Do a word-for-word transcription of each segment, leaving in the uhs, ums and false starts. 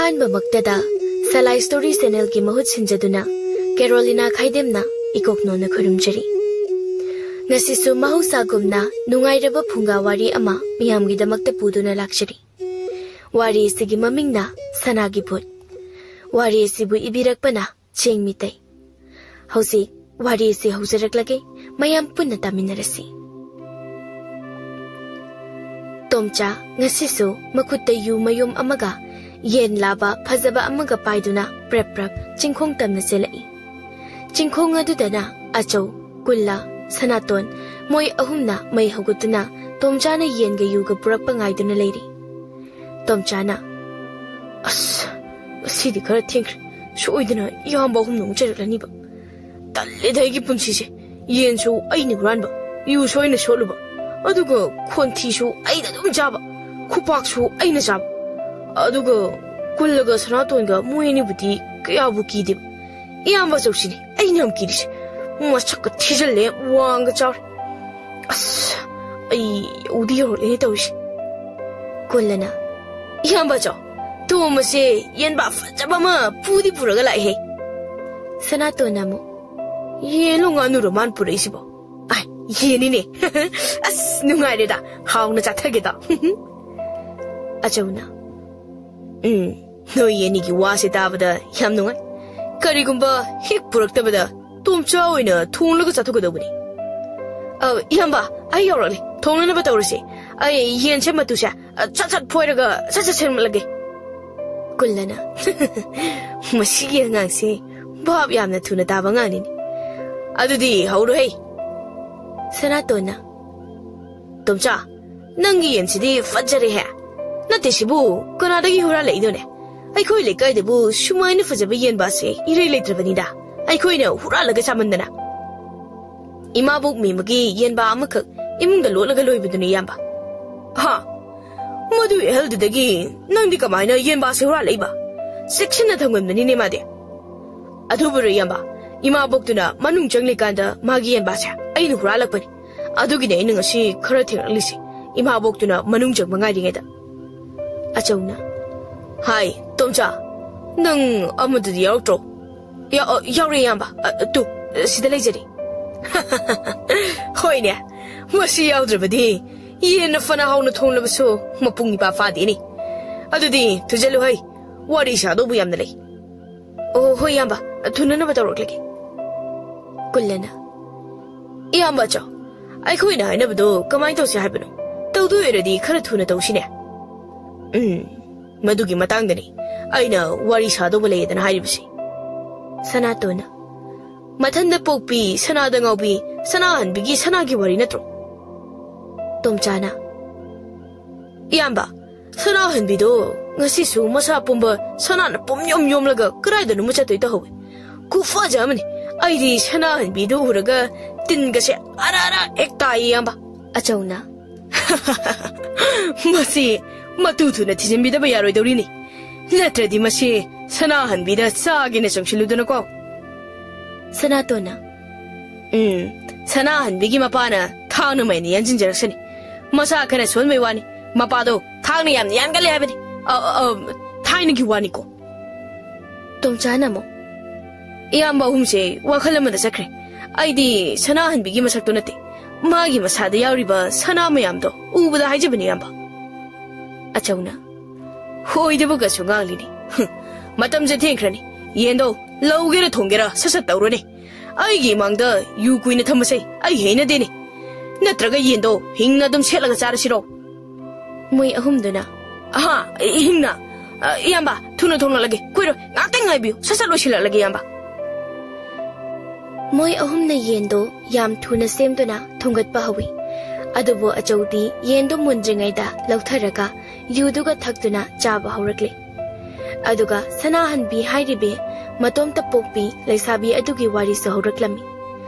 ꯑꯍꯥꯟꯕꯃꯛꯇꯗ ꯁꯂꯥꯏ story ꯆꯦꯅꯦꯜꯒꯤ ꯃꯍꯨꯠ ꯁꯤꯟꯖꯗꯨꯅ ꯀꯦꯔꯣꯂꯤꯅꯥ ꯈꯥꯏꯗꯦꯝꯅ ꯏꯀꯣꯛꯅꯣꯅ ꯈꯨꯔꯨꯝꯖꯔꯤ꯫ ꯉꯁꯤꯁꯨ ꯃꯍꯧꯁꯥꯒꯨꯝꯅ ꯅꯨꯡꯉꯥꯏꯔꯕ ꯐꯨꯡꯒꯥ ꯋꯥꯔꯤ ꯑꯃ ꯃꯤꯌꯥꯝꯒꯤꯗꯃꯛꯇ ꯄꯨꯗꯨꯅ ꯂꯥꯛꯆꯔꯤ꯫ ꯋꯥꯔꯤ ꯑꯁꯤꯒꯤ ꯃꯃꯤꯡꯅ ꯁꯅꯥꯒꯤ ꯚꯨꯠ꯫ ꯋꯥꯔꯤ ꯑꯁꯤꯕꯨ ꯏꯕꯤꯔꯛꯄꯅ ꯆꯦꯡ ꯃꯤꯇꯩ꯫ ꯍꯧꯖꯤꯛ ꯋꯥꯔꯤ ꯑꯁꯤ ꯍꯧꯖꯔꯛꯂꯒꯦ, ꯃꯌꯥꯝ ꯄꯨꯟꯅ ꯇꯥꯃꯤꯟꯅꯔꯁꯤ꯫ ꯇꯣꯝꯆꯥ ꯉꯁꯤꯁꯨ ꯃꯈꯨꯠꯇ ꯌꯨ ꯃꯌꯨꯝ ꯑꯃꯒ ꯌꯦꯟ ꯂꯥꯕ ꯐꯖꯕ ꯑꯃꯒ ꯄꯥꯏꯗꯨꯅ ꯄ꯭ꯔꯞ ꯄ꯭ꯔꯞ ꯆꯤꯡꯈꯣꯡ ꯇꯝꯅ ꯆꯦꯜꯂꯛꯏ꯫ ꯆꯤꯡꯈꯣꯡ ꯑꯗꯨꯗꯅ ꯑꯆꯧ, ꯀꯨꯜꯂ, ꯁꯅꯥꯇꯣꯟ ꯃꯣꯏ ꯑꯍꯨꯝꯅ ꯃꯩ ꯍꯧꯒꯠꯇꯨꯅ ꯇꯣꯝꯆꯥꯅ ꯌꯦꯟꯒ ꯌꯨꯒ ꯄꯨꯔꯛꯄ ꯉꯥꯏꯗꯨꯅ ꯂꯩꯔꯤ꯫ ꯇꯣꯝꯆꯥꯅ, "ꯑꯁ, ꯉꯁꯤꯗꯤ ꯈꯔ ꯊꯦꯡꯈ꯭ꯔꯦ꯫ ꯁꯣꯏꯗꯅ ꯏꯌꯥꯝꯕ ꯑꯍꯨꯝꯅ ꯑꯃꯨꯛ ꯆꯩꯔꯛꯂꯅꯤꯕ꯫ ꯇꯜꯂꯦꯗ ꯑꯩꯒꯤ ꯄꯨꯟꯁꯤꯁꯦ꯫ ꯌꯦꯟꯁꯨ ꯑꯩꯅ ꯍꯨꯔꯥꯟꯕ, ꯌꯨꯁꯨ ꯑꯩꯅ ꯁꯣꯠꯂꯨꯕ, ꯑꯗꯨꯒ ꯈꯣꯟꯊꯤꯁꯨ ꯑꯩꯅ ꯑꯗꯨꯝ ꯆꯥꯕ, ꯈꯨꯄꯥꯛꯁꯨ ꯑꯩꯅ ꯆꯥꯕ, ꯑꯗꯨꯒ ꯀꯨꯜꯂꯒ ꯁꯅꯥꯇꯣꯟꯒ ꯃꯣꯏ ꯑꯅꯤꯕꯨꯗꯤ ꯀꯌꯥꯕꯨ ꯀꯤꯗꯦꯕ꯫ ꯏꯌꯥꯝꯕ ꯑꯆꯧꯁꯤꯅꯦ ꯑꯩꯅ ꯌꯥꯝ ꯀꯤꯔꯤꯁꯦ꯫ ꯃꯁꯛꯀ ꯊꯤꯖꯤꯜꯂꯦ, ꯋꯥꯡꯒ ꯆꯥꯎꯔꯦ꯫ ꯑꯁ, ꯑꯩ ꯌꯧꯗꯤ ꯌꯧꯔꯛꯂꯦꯅꯦ ꯇꯧꯔꯤꯁꯦ꯫" ꯀꯨꯜꯂꯅ, "ꯏꯌꯥꯝꯕ ꯑꯆꯧ, ꯇꯣꯝꯕꯁꯦ ꯌꯦꯟꯕꯥ ꯐꯖꯕ ꯑꯃ ꯄꯨꯗꯤ ꯄꯨꯔꯒ ꯂꯥꯛꯑꯦꯍꯦ꯫" ꯁꯅꯥꯇꯣꯟꯅ ꯑꯃꯨꯛ, "ꯌꯦꯟꯂꯣ ꯉꯥꯅꯨꯔꯣ ꯃꯥꯅ ꯄꯨꯔꯛꯏꯁꯤꯕꯣ? ꯑꯥꯏ, ꯌꯦꯟꯅꯤꯅꯦ꯫ ꯑꯁ, ꯅꯨꯡꯉꯥꯏꯔꯦꯗ, ꯍꯥꯎꯅ ꯆꯥꯊꯒꯦꯗ꯫" ꯑꯆꯧꯅ, "ꯎꯝ, ꯅꯣꯏ ꯑꯅꯤꯒꯤ ꯋꯥꯁꯦ ꯇꯥꯕꯗ ꯌꯥꯝ ꯅꯨꯡꯉꯥꯏ꯫ ꯀꯔꯤꯒꯨꯝꯕ ꯍꯦꯛ ꯄꯨꯔꯛꯇꯕꯗ ꯇꯣꯝꯆꯥ ꯑꯣꯏꯅ ꯊꯣꯡꯂꯒ ꯆꯥꯊꯣꯛꯀꯗꯧꯕꯅꯤ꯫ ꯑ, ꯏꯌꯥꯝꯕ, ꯑꯩ ꯌꯧꯔꯛꯂꯦ꯫ ꯊꯣꯡꯅꯅꯕ ꯇꯧꯔꯁꯦ꯫ ꯑꯩ ꯌꯦꯟꯁꯦ ꯃꯇꯨꯁꯦ, ꯑ, ꯁꯠ ꯁꯠ ꯐꯣꯏꯔꯒ ꯁꯠ ꯁꯠ ꯁꯦꯝꯂꯒꯦ꯫" ꯀꯨꯜꯂꯅ, "ꯃꯁꯤꯒꯤ ꯑꯉꯥꯡꯁꯦ ꯚꯥꯞ ꯌꯥꯝꯅ ꯊꯨꯅ ꯇꯥꯕ ꯑꯉꯥꯡꯅꯤꯅꯦ꯫ ꯑꯗꯨꯗꯤ ꯍꯧꯔꯣꯍꯦ꯫" ꯁꯅꯥꯇꯣꯟꯅ, "ꯇꯣꯝꯆꯥ, ꯅꯪꯒꯤ ꯌꯦꯟꯁꯤꯗꯤ ꯐꯖꯔꯦꯍꯦ꯫ ꯅꯠꯇꯦ ꯁꯤꯕꯨ, ꯀꯅꯥꯗꯒꯤ ꯍꯨꯔꯥꯜꯂꯛꯏꯅꯣꯅꯦ? ꯑꯩꯈꯣꯏ ꯂꯩꯀꯥꯏꯗꯕꯨ ꯁꯨꯃꯥꯏꯅ ꯐꯖꯕ ꯌꯦꯟꯕꯥꯁꯦ ꯏꯔꯩ ꯂꯩꯇ꯭ꯔꯕꯅꯤꯗ꯫ ꯑꯩꯈꯣꯏꯅ ꯍꯨꯔꯥꯜꯂꯒ ꯆꯥꯃꯟꯗꯅ꯫" "ꯏꯃꯥꯕꯣꯛ ꯃꯦꯝꯃꯒꯤ ꯌꯦꯟꯕꯥ ꯑꯃꯈꯛ ꯏꯃꯨꯡꯗ ꯂꯣꯠꯂꯒ ꯂꯣꯏꯕꯗꯨꯅꯦ, ꯏꯌꯥꯝꯕ꯫" "ꯍꯥ? ꯃꯗꯨ ꯑꯍꯜꯗꯨꯗꯒꯤ ꯅꯪꯗꯤ ꯀꯃꯥꯏꯅ ꯌꯦꯟꯕꯥꯁꯦ ꯍꯨꯔꯥꯜꯂꯛꯏꯕ? ꯆꯦꯛꯁꯤꯟꯅ ꯊꯝꯒꯟꯕꯅꯤꯅꯦ ꯃꯥꯗꯤ꯫" "ꯑꯗꯨꯕꯨꯔꯣ, ꯏꯌꯥꯝꯕ, ꯏꯃꯥꯕꯣꯛꯇꯨꯅ ꯃꯅꯨꯡ ꯆꯪꯂꯤꯀꯥꯟꯗ ꯃꯥꯒꯤ ꯌꯦꯟꯕꯥꯁꯦ ꯑꯩꯅ ꯍꯨꯔꯥꯜꯂꯛꯄꯅꯤ꯫ ꯑꯗꯨꯒꯤꯅꯦ ꯑꯩꯅ ꯉꯁꯤ ꯈꯔ ꯊꯦꯡꯂꯛꯂꯤꯁꯦ, ꯏꯃꯥꯕꯣꯛꯇꯨꯅ ꯃꯅꯨꯡ ꯆꯪꯕ ꯉꯥꯏꯔꯤꯉꯩꯗ꯫" ꯑꯆꯧꯅ, ꯍꯥꯏ, ꯇꯣꯝꯆꯥ, ꯅꯪ ꯑꯃꯗꯨꯗꯤ ꯌꯥꯎꯔꯛꯇ꯭ꯔꯣ? ꯌꯥ-, ꯑ, ꯌꯥꯎꯔꯦ, ꯏꯌꯥꯝꯕ꯫ ꯑ, ꯇꯨ, ꯁꯤꯗ ꯂꯩꯖꯔꯤ꯫ ꯍꯣꯏꯅꯦ, ꯃꯁꯤ ꯌꯥꯎꯗ꯭ꯔꯕꯗꯤ ꯌꯦꯟꯅ ꯐꯅ ꯍꯥꯎꯅ ꯊꯣꯡꯂꯕꯁꯨ ꯃꯄꯨꯡ ꯏꯄꯥ ꯐꯥꯗꯦꯅꯦ꯫ ꯑꯗꯨꯗꯤ ꯊꯨꯖꯜꯂꯨ ꯍꯩ, ꯋꯥꯔꯤ ꯁꯥꯗꯧꯕ ꯌꯥꯝꯅ ꯂꯩ꯫ ꯑꯣ, ꯍꯣꯏ, ꯏꯌꯥꯝꯕ, ꯊꯨꯅꯅꯕ ꯇꯧꯔꯛꯂꯒꯦ꯫ ꯀꯨꯜꯂꯅ, ꯏꯌꯥꯝꯕ ꯑꯆꯧ, ꯑꯩꯈꯣꯏꯅ ꯍꯥꯏꯅꯕꯗꯣ ꯀꯃꯥꯏꯅ ꯇꯧꯁꯤ ꯍꯥꯏꯕꯅꯣ? ꯇꯧꯗꯣꯏ ꯑꯣꯏꯔꯗꯤ ꯈꯔ ꯊꯨꯅ ꯇꯧꯁꯤꯅꯦ꯫ ꯎꯝ, ꯃꯗꯨꯒꯤ ꯃꯇꯥꯡꯗꯅꯤ ꯑꯩꯅ ꯋꯥꯔꯤ ꯁꯥꯗꯧꯕ ꯂꯩꯌꯦꯗꯅ ꯍꯥꯏꯔꯤꯕꯁꯤ꯫ ꯁꯅꯥꯇꯣꯟꯅ, ꯃꯊꯟꯗ ꯄꯣꯛꯄꯤ, ꯁꯅꯥꯗ ꯉꯥꯎꯕꯤ, ꯁꯅꯥꯍꯟꯕꯤꯒꯤ ꯁꯅꯥꯒꯤ ꯋꯥꯔꯤ ꯅꯠꯇ꯭ꯔꯣ? ꯇꯣꯝꯆꯥꯅ, ꯏꯌꯥꯝꯕ, ꯁꯅꯥꯍꯟꯕꯤꯗꯣ ꯉꯁꯤꯁꯨ ꯃꯁꯥ ꯄꯨꯝꯕ ꯁꯅꯥꯅ ꯄꯨꯝ ꯌꯣꯝ ꯌꯣꯝꯂꯒ ꯀꯗꯥꯏꯗꯅꯣꯃ ꯆꯠꯇꯣꯏ ꯇꯧꯍꯧꯋꯤ꯫ ꯈꯨꯐꯖ ꯑꯃꯅꯤ꯫ ꯑꯩꯗꯤ ꯁꯅꯥꯍꯟꯕꯤꯗꯨ ꯎꯔꯒ ꯇꯤꯟꯒꯁꯦ ꯑꯔ ꯑꯔ ꯍꯦꯛ ꯇꯥꯏ, ꯏꯌꯥꯝꯕ꯫ ꯑꯆꯧꯅ, ꯃꯁꯤ ꯃꯇꯨ ꯊꯨꯅ ꯊꯤꯖꯤꯟꯕꯤꯗꯕ ꯌꯥꯔꯣꯏꯗꯧꯔꯤꯅꯤ꯫ ꯅꯠꯇ꯭ꯔꯗꯤ ꯃꯁꯤ ꯁꯅꯥꯍꯟꯕꯤꯗ ꯆꯥꯒꯦꯅ ꯆꯪꯁꯤꯜꯂꯨꯗꯅꯀꯣ꯫ ꯁꯅꯥꯇꯣꯟꯅ, ꯎꯝ, ꯁꯅꯥꯍꯟꯕꯤꯒꯤ ꯃꯄꯥꯅ ꯊꯥꯡꯅ ꯃꯩꯅ ꯌꯥꯟꯁꯤꯟꯖꯔꯛꯁꯅꯤ꯫ ꯃꯁꯥ ꯈꯔ ꯁꯣꯟꯕꯩ ꯋꯥꯅꯤ꯫ ꯃꯄꯥꯗꯣ ꯊꯥꯡꯅ ꯌꯥꯝꯅ ꯌꯥꯟꯒꯜꯂꯦ ꯍꯥꯏꯕꯅꯤ꯫ ꯑ, ꯑ, ꯑ, ꯊꯥꯏꯅꯒꯤ ꯋꯥꯅꯤꯀꯣ꯫ ꯇꯣꯝꯆꯥꯅ ꯑꯃꯨꯛ, ꯏꯌꯥꯝꯕ ꯑꯍꯨꯝꯁꯦ ꯋꯥꯈꯜ ꯑꯃꯗ ꯆꯠꯈ꯭ꯔꯦ꯫ ꯑꯩꯗꯤ ꯁꯅꯥꯍꯟꯕꯤꯒꯤ ꯃꯁꯛꯇꯣ ꯅꯠꯇꯦ, ꯃꯥꯒꯤ ꯃꯁꯥꯗ ꯌꯥꯎꯔꯤꯕ ꯁꯅꯥ ꯃꯌꯥꯝꯗꯣ ꯎꯕꯗ ꯍꯥꯏꯖꯕꯅꯤ, ꯏꯌꯥꯝꯕ꯫ ꯑꯆꯧꯅ, ꯍꯣꯏꯗꯕꯒꯁꯨ ꯉꯥꯡꯂꯤꯅꯤ꯫ ꯍꯨꯝ, ꯃꯇꯝꯁꯦ ꯊꯦꯡꯈ꯭ꯔꯅꯤ꯫ ꯌꯦꯟꯗꯣ ꯂꯧꯒꯦꯔꯥ ꯊꯣꯡꯒꯦꯔꯥ ꯁꯠ ꯁꯠ ꯇꯧꯔꯣꯅꯦ꯫ ꯑꯩꯒꯤ ꯏꯃꯥꯡꯗ ꯌꯨ ꯀꯨꯏꯅ ꯊꯝꯕꯁꯦ ꯑꯩ ꯍꯩꯅꯗꯦꯅꯦ꯫ ꯅꯠꯇ꯭ꯔꯒ ꯌꯦꯟꯗꯣ ꯍꯤꯡꯅ ꯑꯗꯨꯝ ꯁꯦꯠꯂꯒ ꯆꯥꯔꯁꯤꯔꯣ? ꯃꯣꯏ ꯑꯍꯨꯝꯗꯨꯅ, ꯑꯍꯥ, ꯍꯤꯡꯅ꯫ ꯑ, ꯏꯌꯥꯝꯕ, ꯊꯨꯅ ꯊꯣꯡꯂꯛꯂꯒꯦ꯫ ꯀꯨꯏꯔꯣꯏ, ꯉꯥꯛꯇꯪ ꯉꯥꯏꯕꯤꯌꯨ꯫ ꯁꯠ ꯁꯠ ꯂꯣꯏꯁꯤꯜꯂꯛꯂꯒꯦ, ꯏꯌꯥꯝꯕ꯫ ꯃꯣꯏ ꯑꯍꯨꯝꯅ ꯌꯦꯟꯗꯣ ꯌꯥꯝ ꯊꯨꯅ ꯁꯦꯝꯗꯨꯅ ꯊꯣꯡꯒꯠꯄ ꯍꯧꯏ꯫ ꯑꯗꯨꯕꯨ ꯑꯆꯧꯗꯤ ꯌꯦꯟꯗꯣ ꯃꯨꯟꯗ꯭ꯔꯤꯉꯩꯗ ꯂꯧꯊꯔꯒ ꯌꯨꯗꯨꯒ ꯊꯛꯇꯨꯅ ꯆꯥꯕ ꯍꯧꯔꯛꯂꯦ꯫ ꯑꯗꯨꯒ ꯁꯅꯥꯍꯟꯕꯤ ꯍꯥꯏꯔꯤꯕꯤ ꯃꯇꯣꯝꯇ ꯄꯣꯛꯄꯤ ꯂꯩꯁꯥꯕꯤ ꯑꯗꯨꯒꯤ ꯋꯥꯔꯤꯁꯨ ꯍꯧꯔꯛꯂꯝꯃꯤ꯫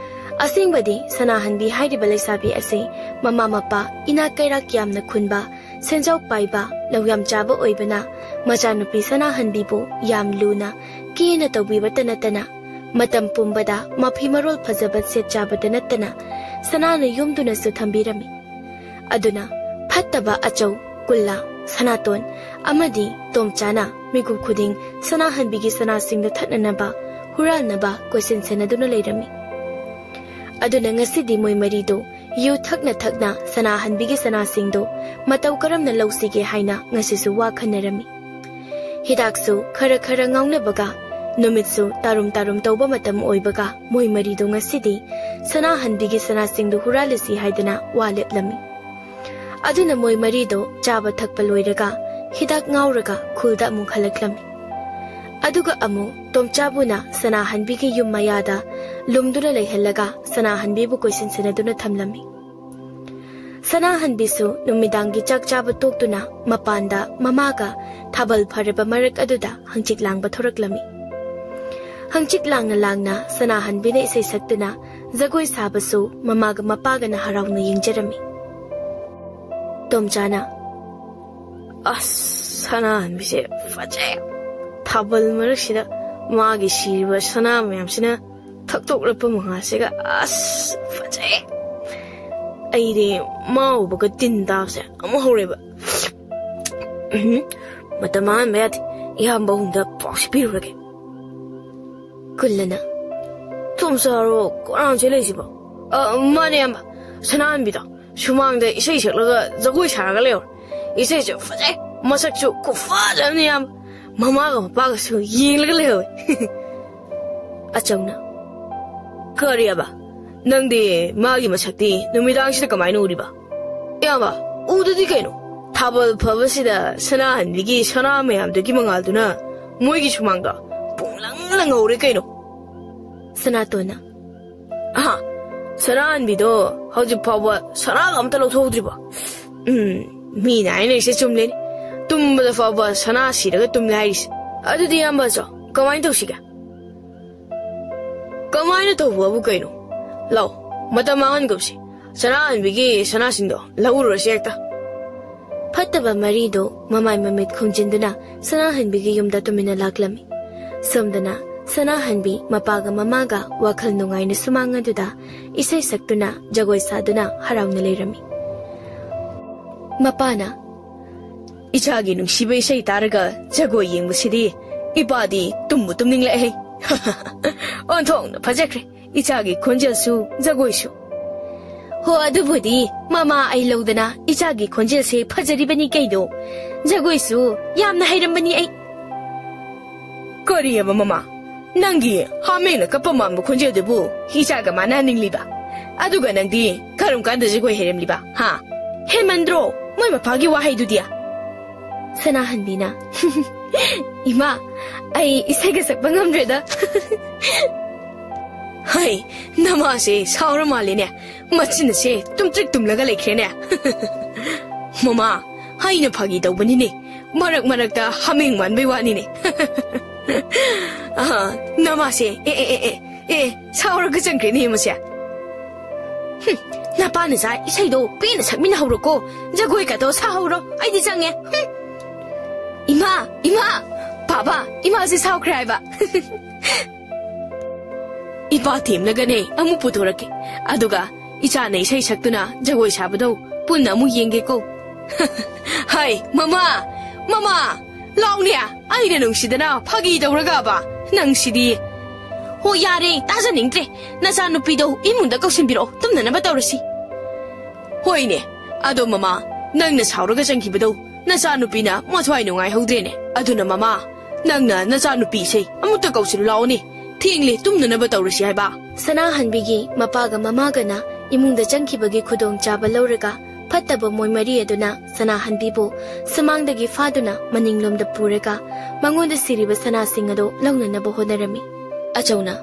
ꯑꯁꯦꯡꯕꯗꯤ ꯁꯅꯥꯍꯟꯕꯤ ꯍꯥꯏꯔꯤꯕ ꯂꯩꯁꯥꯕꯤ ꯑꯁꯤ ꯃꯃꯥ ꯃꯄꯥ ꯏꯅꯥꯛ ꯀꯩꯔꯥꯛ ꯌꯥꯝꯅ ꯈꯨꯟꯕ, ꯁꯦꯟꯖꯥꯎ ꯄꯥꯏꯕ, ꯂꯧ ꯌꯥꯝ ꯆꯥꯕ ꯑꯣꯏꯕꯅ ꯃꯆꯥꯅꯨꯄꯤ ꯁꯅꯥꯍꯟꯕꯤꯕꯨ ꯌꯥꯝ ꯂꯨꯅ, ꯀꯦꯅ ꯇꯧꯕꯤꯕꯇ ꯅꯠꯇꯅ ꯃꯇꯝ ꯄꯨꯝꯕꯗ ꯃꯐꯤ ꯃꯔꯣꯜ ꯐꯖꯕ ꯁꯦꯠ ꯆꯥꯕꯇ ꯅꯠꯇꯅ ꯁꯅꯥꯅ ꯌꯣꯝꯗꯨꯅꯁꯨ ꯊꯝꯕꯤꯔꯝꯃꯤ꯫ ꯑꯗꯨꯅ ꯐꯠꯇꯕ ꯑꯆꯧ, ꯀꯨꯜꯂꯥ, ꯁꯅꯥꯇꯣꯟ ꯑꯃꯗꯤ ꯇꯣꯝꯆꯥꯅ ꯃꯤꯀꯨꯞ ꯈꯨꯗꯤꯡ ꯁꯅꯥꯍꯟꯕꯤꯒꯤ ꯁꯅꯥꯁꯤꯡꯗꯨ ꯊꯠꯅꯅꯕ, ꯍꯨꯔꯥꯟꯅꯕ ꯀꯣꯏꯁꯤꯟ ꯁꯦꯟꯅꯗꯨꯅ ꯂꯩꯔꯝꯃꯤ꯫ ꯑꯗꯨꯅ ꯉꯁꯤꯗꯤ ꯃꯣꯏ ꯃꯔꯤꯗꯨ ꯌꯨ ꯊꯛꯅ ꯊꯛꯅ ꯁꯅꯥꯍꯟꯕꯤꯒꯤ ꯁꯅꯥꯁꯤꯡꯗꯨ ꯃꯇꯧ ꯀꯔꯝꯅ ꯂꯧꯁꯤꯒꯦ ꯍꯥꯏꯅ ꯉꯁꯤꯁꯨ ꯋꯥ ꯈꯟꯅꯔꯝꯃꯤ꯫ ꯍꯤꯗꯥꯛꯁꯨ ꯈꯔ ꯈꯔ ꯉꯥꯎꯅꯕꯒ ꯅꯨꯃꯤꯠꯁꯨ ꯇꯥꯔꯨꯝ ꯇꯥꯔꯨꯝ ꯇꯧꯕ ꯃꯇꯝ ꯑꯣꯏꯕꯒ ꯃꯣꯏ ꯃꯔꯤꯗꯨ ꯉꯁꯤꯗꯤ ꯁꯅꯥꯍꯟꯕꯤꯒꯤ ꯁꯅꯥꯁꯤꯡꯗꯨ ꯍꯨꯔꯥꯜꯂꯁꯤ ꯍꯥꯏꯗꯅ ꯋꯥ ꯂꯦꯞꯂꯝꯃꯤ꯫ ꯑꯗꯨꯅ ꯃꯣꯏ ꯃꯔꯤꯗꯣ ꯆꯥꯕ ꯊꯛꯄ ꯂꯣꯏꯔꯒ ꯍꯤꯗꯥꯛ ꯉꯥꯎꯔꯒ ꯈꯨꯜꯗ ꯑꯃꯨꯛ ꯍꯜꯂꯛꯂꯝꯃꯤ꯫ ꯑꯗꯨꯒ ꯑꯃꯨꯛ ꯇꯣꯝꯆꯥꯕꯨꯅ ꯁꯅꯥꯍꯟꯕꯤꯒꯤ ꯌꯨꯝ ꯃꯌꯥꯗ ꯂꯨꯝꯗꯨꯅ ꯂꯩꯍꯜꯂꯒ ꯁꯅꯥꯍꯟꯕꯤꯕꯨ ꯀꯣꯏꯁꯤꯟ ꯁꯦꯟꯅꯗꯨꯅ ꯊꯝꯂꯝꯃꯤ꯫ ꯁꯅꯥꯍꯟꯕꯤꯁꯨ ꯅꯨꯃꯤꯗꯥꯡꯒꯤ ꯆꯥꯛ ꯆꯥꯕ ꯇꯣꯛꯇꯨꯅ ꯃꯄꯥꯟꯗ ꯃꯃꯥꯒ ꯊꯥꯕꯜ ꯐꯔꯕ ꯃꯔꯛ ꯑꯗꯨꯗ ꯍꯪꯆꯤꯠ ꯂꯥꯡꯕ ꯊꯣꯔꯛꯂꯝꯃꯤ꯫ ꯍꯪꯆꯤꯠ ꯂꯥꯡꯅ ꯂꯥꯡꯅ ꯁꯅꯥꯍꯟꯕꯤꯅ ꯏꯁꯩ ꯁꯛꯇꯨꯅ ꯖꯒꯣꯏ ꯁꯥꯕꯁꯨ ꯃꯃꯥꯒ ꯃꯄꯥꯒꯅ ꯍꯔꯥꯎꯅ ꯌꯦꯡꯖꯔꯝꯃꯤ꯫ ꯇꯣꯝꯆꯥꯅ, "ꯑꯁ, ꯁꯅꯥꯍꯟꯕꯤꯁꯦ ꯐꯖꯩ꯫ ꯊꯥꯕꯜ ꯃꯔꯛꯁꯤꯗ ꯃꯥꯒꯤ ꯁꯤꯔꯤꯕ ꯁꯅꯥ ꯃꯌꯥꯝꯁꯤꯅ ꯊꯛꯇꯣꯛꯂꯛꯄ ꯃꯉꯥꯜꯁꯤꯒ, ꯑꯁ, ꯐꯖꯩ꯫ ꯑꯩꯗꯤ ꯃꯥ ꯎꯕꯒ ꯇꯤꯟ ꯇꯥꯕꯁꯦ ꯑꯃꯨꯛ ꯍꯧꯔꯦꯕ꯫ ꯎꯝ, ꯃꯇꯝ ꯃꯥꯡꯍꯟꯕ ꯌꯥꯗꯦ꯫ ꯏꯌꯥꯝꯕ ꯑꯍꯨꯝꯗ ꯄꯥꯎꯁꯤ ꯄꯤꯔꯨꯔꯒꯦ꯫" ꯀꯨꯜꯂꯅ, "ꯇꯣꯝꯆꯥꯔꯣ ꯀꯣꯔꯥꯡ ꯆꯦꯜꯂꯛꯏꯁꯤꯕꯣ?" "ꯑ, ꯃꯥꯅꯦ, ꯏꯌꯥꯝꯕ꯫ ꯁꯅꯥꯍꯟꯕꯤꯗꯣ ꯁꯨꯃꯥꯡꯗ ꯏꯁꯩ ꯁꯛꯂꯒ ꯖꯒꯣꯏ ꯁꯥꯔꯒ ꯂꯩꯍꯧꯔꯦ꯫ ꯏꯁꯩꯁꯨ ꯐꯖꯩ, ꯃꯁꯛꯁꯨ ꯈꯨꯐꯖ ꯑꯃꯅꯤ, ꯏꯌꯥꯝꯕ꯫ ꯃꯃꯥꯒ ꯃꯄꯥꯒꯁꯨ ꯌꯦꯡꯂꯒ ꯂꯩꯍꯧꯋꯦ꯫" ꯑꯆꯧꯅ, "ꯀꯔꯤꯑꯕ? ꯅꯪꯗꯤ ꯃꯥꯒꯤ ꯃꯁꯛꯇꯤ ꯅꯨꯃꯤꯗꯥꯡꯁꯤꯗ ꯀꯃꯥꯏꯅ ꯎꯔꯤꯕ?" "ꯏꯌꯥꯝꯕ, ꯎꯗꯗꯤ ꯀꯩꯅꯣ? ꯊꯥꯕꯜ ꯐꯕꯁꯤꯗ ꯁꯅꯥꯍꯟꯕꯤꯒꯤ ꯁꯅꯥ ꯃꯌꯥꯝꯗꯨꯒꯤ ꯃꯉꯥꯜꯗꯨꯅ ꯃꯣꯏꯒꯤ ꯁꯨꯃꯥꯡꯗꯣ ꯄꯨꯡꯂꯪ ꯂꯪꯍꯧꯔꯦ ꯀꯩꯅꯣ꯫" ꯁꯅꯥꯇꯣꯟꯅ, "ꯑꯍꯥ, ꯁꯅꯥꯍꯟꯕꯤꯗꯣ ꯍꯧꯖꯤꯛ ꯐꯥꯎꯕ ꯁꯅꯥꯒ ꯑꯝꯇ ꯂꯧꯊꯣꯛꯍꯧꯗ꯭ꯔꯤꯕꯣ? ꯎꯝ, ꯃꯤꯅ ꯍꯥꯏꯅꯔꯤꯁꯦ ꯆꯨꯝꯂꯦꯅꯦ꯫ ꯇꯨꯝꯕꯗ ꯐꯥꯎꯕ ꯁꯅꯥ ꯁꯤꯔꯒ ꯇꯨꯝꯂꯦ ꯍꯥꯏꯔꯤꯁꯦ꯫ ꯑꯗꯨꯗꯤ ꯏꯌꯥꯝꯕ ꯑꯆꯧ, ꯀꯃꯥꯏꯅ ꯇꯧꯁꯤꯒꯦ?" "ꯀꯃꯥꯏꯅ ꯇꯧꯕꯕꯨ ꯀꯩꯅꯣ? ꯂꯥꯎ, ꯃꯇꯝ ꯃꯥꯡꯍꯟꯒꯨꯝꯁꯤ꯫ ꯁꯅꯥꯍꯟꯕꯤꯒꯤ ꯁꯅꯥꯁꯤꯡꯗꯣ ꯂꯧꯔꯨꯔꯁꯤ ꯍꯦꯛꯇ꯫" ꯐꯠꯇꯕ ꯃꯔꯤꯗꯣ ꯃꯃꯥꯏ ꯃꯃꯤꯠ ꯈꯨꯝꯖꯤꯟꯗꯨꯅ ꯁꯅꯥꯍꯟꯕꯤꯒꯤ ꯌꯨꯝꯗ ꯇꯨꯃꯤꯟꯅ ꯂꯥꯛꯂꯝꯃꯤ꯫ ꯁꯣꯝꯗꯅ ꯁꯅꯥꯍꯟꯕꯤ ꯃꯄꯥꯒ ꯃꯃꯥꯒ ꯋꯥꯈꯜ ꯅꯨꯡꯉꯥꯏꯅ ꯁꯨꯃꯥꯡ ꯑꯗꯨꯗ ꯏꯁꯩ ꯁꯛꯇꯨꯅ ꯖꯒꯣꯏ ꯁꯥꯗꯨꯅ ꯍꯔꯥꯎꯅ ꯂꯩꯔꯝꯃꯤ꯫ ꯃꯄꯥꯅ, ꯏꯆꯥꯒꯤ ꯅꯨꯡꯁꯤꯕ ꯏꯁꯩ ꯇꯥꯔꯒ ꯖꯒꯣꯏ ꯌꯦꯡꯕꯁꯤꯗꯤ ꯏꯄꯥꯗꯤ ꯇꯨꯝꯕꯨ ꯇꯨꯝꯅꯤꯡꯂꯛꯑꯦ꯫ ꯑꯣꯟꯊꯣꯛꯅ ꯐꯖꯈ꯭ꯔꯦ ꯏꯆꯥꯒꯤ ꯈꯣꯟꯖꯦꯜꯁꯨ ꯖꯒꯣꯏꯁꯨ꯫ ꯍꯣ, ꯑꯗꯨꯕꯨꯗꯤ ꯃꯃꯥ ꯑꯩ ꯂꯧꯗꯅ ꯏꯆꯥꯒꯤ ꯈꯣꯟꯖꯦꯜꯁꯦ ꯐꯖꯔꯤꯕꯅꯤ ꯀꯩꯅꯣ꯫ ꯖꯒꯣꯏꯁꯨ ꯌꯥꯝꯅ ꯍꯩꯔꯝꯕꯅꯤ ꯑꯩ꯫ ꯀꯔꯤꯑꯕ ꯃꯃꯥ? ꯅꯪꯒꯤ ꯍꯥꯃꯦꯡꯅ ꯀꯞꯄ ꯃꯥꯟꯕ ꯈꯣꯟꯖꯦꯜꯗꯨꯕꯨ ꯏꯆꯥꯒ ꯃꯥꯟꯅꯍꯟꯅꯤꯡꯂꯤꯕ? ꯑꯗꯨꯒ ꯅꯪꯗꯤ ꯀꯔꯝ ꯀꯥꯟꯗ ꯖꯒꯣꯏ ꯍꯩꯔꯝꯂꯤꯕ? ꯍꯥ? ꯍꯦꯟꯃꯟꯗ꯭ꯔꯣ ꯃꯣꯏ ꯃꯄꯥꯒꯤ ꯋꯥꯍꯩꯗꯨꯗꯤ? ꯁꯅꯥꯍꯟꯕꯤꯅ, "ꯏꯃꯥ, ꯑꯩ ꯏꯁꯩꯒ ꯁꯛꯄ ꯉꯝꯗ꯭ꯔꯦꯗ꯫" ꯍꯩ, ꯅꯃꯥꯁꯦ ꯁꯥꯎꯔ ꯃꯥꯜꯂꯦꯅꯦ꯫ ꯃꯆꯤꯟ ꯑꯁꯦ ꯇꯨꯝꯇ꯭ꯔꯤꯛ ꯇꯨꯝꯂꯒ ꯂꯩꯈ꯭ꯔꯦꯅꯦ꯫ ꯃꯃꯥ, ꯑꯩꯅ ꯐꯥꯒꯤ ꯇꯧꯕꯅꯤꯅꯦ꯫ ꯃꯔꯛ ꯃꯔꯛꯇ ꯍꯥꯃꯦꯡ ꯃꯥꯟꯕꯩ ꯋꯥꯅꯤꯅꯦ꯫ ꯑꯥ, ꯅꯃꯥꯁꯦ, ꯑꯦ, ꯑꯦ, ꯑꯦ, ꯑꯦ, ꯑꯦ, ꯁꯥꯎꯔꯒ ꯆꯪꯈ꯭ꯔꯦꯅꯦ ꯃꯁꯦ꯫ ꯍꯨꯝ, ꯅꯄꯥ ꯅꯆꯥ ꯏꯁꯩꯗꯣ ꯄꯦꯟꯅ ꯁꯛꯃꯤꯟꯅꯍꯧꯔꯣꯀꯣ꯫ ꯖꯒꯣꯏ ꯀꯥꯗꯣ ꯁꯥꯍꯧꯔꯣ꯫ ꯑꯩꯗꯤ ꯆꯪꯉꯦ꯫ ꯍꯨꯝ꯫ ꯏꯃꯥ, ꯏꯃꯥ, ꯄꯥꯕ, ꯏꯃꯥꯁꯦ ꯁꯥꯎꯈ꯭ꯔꯦ ꯍꯥꯏꯕ꯫ ꯏꯄꯥ ꯊꯦꯝꯂꯒꯅꯦ ꯑꯃꯨꯛ ꯄꯨꯊꯣꯔꯛꯀꯦ꯫ ꯑꯗꯨꯒ ꯏꯆꯥꯅ ꯏꯁꯩ ꯁꯛꯇꯨꯅ ꯖꯒꯣꯏ ꯁꯥꯕꯗꯧ ꯄꯨꯟꯅ ꯑꯃꯨꯛ ꯌꯦꯡꯒꯦꯀꯣ꯫ ꯍꯥꯏ, ꯃꯃꯥ! ꯃꯃꯥ! ꯂꯥꯎꯅꯦ! ꯑꯩꯅ ꯅꯨꯡꯁꯤꯗꯅ ꯐꯥꯒꯤ ꯇꯧꯔꯒꯕ? ꯅꯪꯁꯤꯗꯤ꯫ ꯍꯣ, ꯌꯥꯔꯦ, ꯇꯥꯖꯅꯤꯡꯗ꯭ꯔꯦ꯫ ꯅꯆꯥꯅꯨꯄꯤꯗꯣ ꯏꯃꯨꯡꯗ ꯀꯧꯁꯤꯟꯕꯤꯔꯛꯑꯣ, ꯇꯨꯝꯅꯅꯕ ꯇꯧꯔꯁꯤ꯫ ꯍꯣꯏꯅꯦ, ꯑꯗꯣ ꯃꯃꯥ, ꯅꯪꯅ ꯁꯥꯎꯔꯒ ꯆꯪꯈꯤꯕꯗꯣ ꯅꯆꯥꯅꯨꯄꯤꯅ ꯃꯊ꯭ꯋꯥꯏ ꯅꯨꯡꯉꯥꯏꯍꯧꯗ꯭ꯔꯦꯅꯦ꯫ ꯑꯗꯨꯅ ꯃꯃꯥ, ꯅꯪꯅ ꯅꯆꯥꯅꯨꯄꯤꯁꯦ ꯑꯃꯨꯛꯇ ꯀꯧꯁꯤꯜꯂꯨ ꯂꯥꯛꯑꯣꯅꯦ꯫ ꯊꯦꯡꯂꯦ, ꯇꯨꯝꯅꯅꯕ ꯇꯧꯔꯁꯤ ꯍꯥꯏꯕ꯫ ꯁꯅꯥꯍꯟꯕꯤꯒꯤ ꯃꯄꯥꯒ ꯃꯃꯥꯒꯅ ꯏꯃꯨꯡꯗ ꯆꯪꯈꯤꯕꯒꯤ ꯈꯨꯗꯣꯡꯆꯥꯕ ꯂꯧꯔꯒ ꯐꯠꯇꯕ ꯃꯣꯏ ꯃꯔꯤ ꯑꯗꯨꯅ ꯁꯅꯥꯍꯟꯕꯤꯕꯨ ꯁꯨꯃꯥꯡꯗꯒꯤ ꯐꯥꯗꯨꯅ ꯃꯅꯤꯡꯂꯣꯝꯗ ꯄꯨꯔꯒ ꯃꯉꯣꯟꯗ ꯁꯤꯔꯤꯕ ꯁꯅꯥꯁꯤꯡ ꯑꯗꯨ ꯂꯧꯅꯅꯕ ꯍꯣꯠꯅꯔꯝꯃꯤ꯫ ꯑꯆꯧꯅ,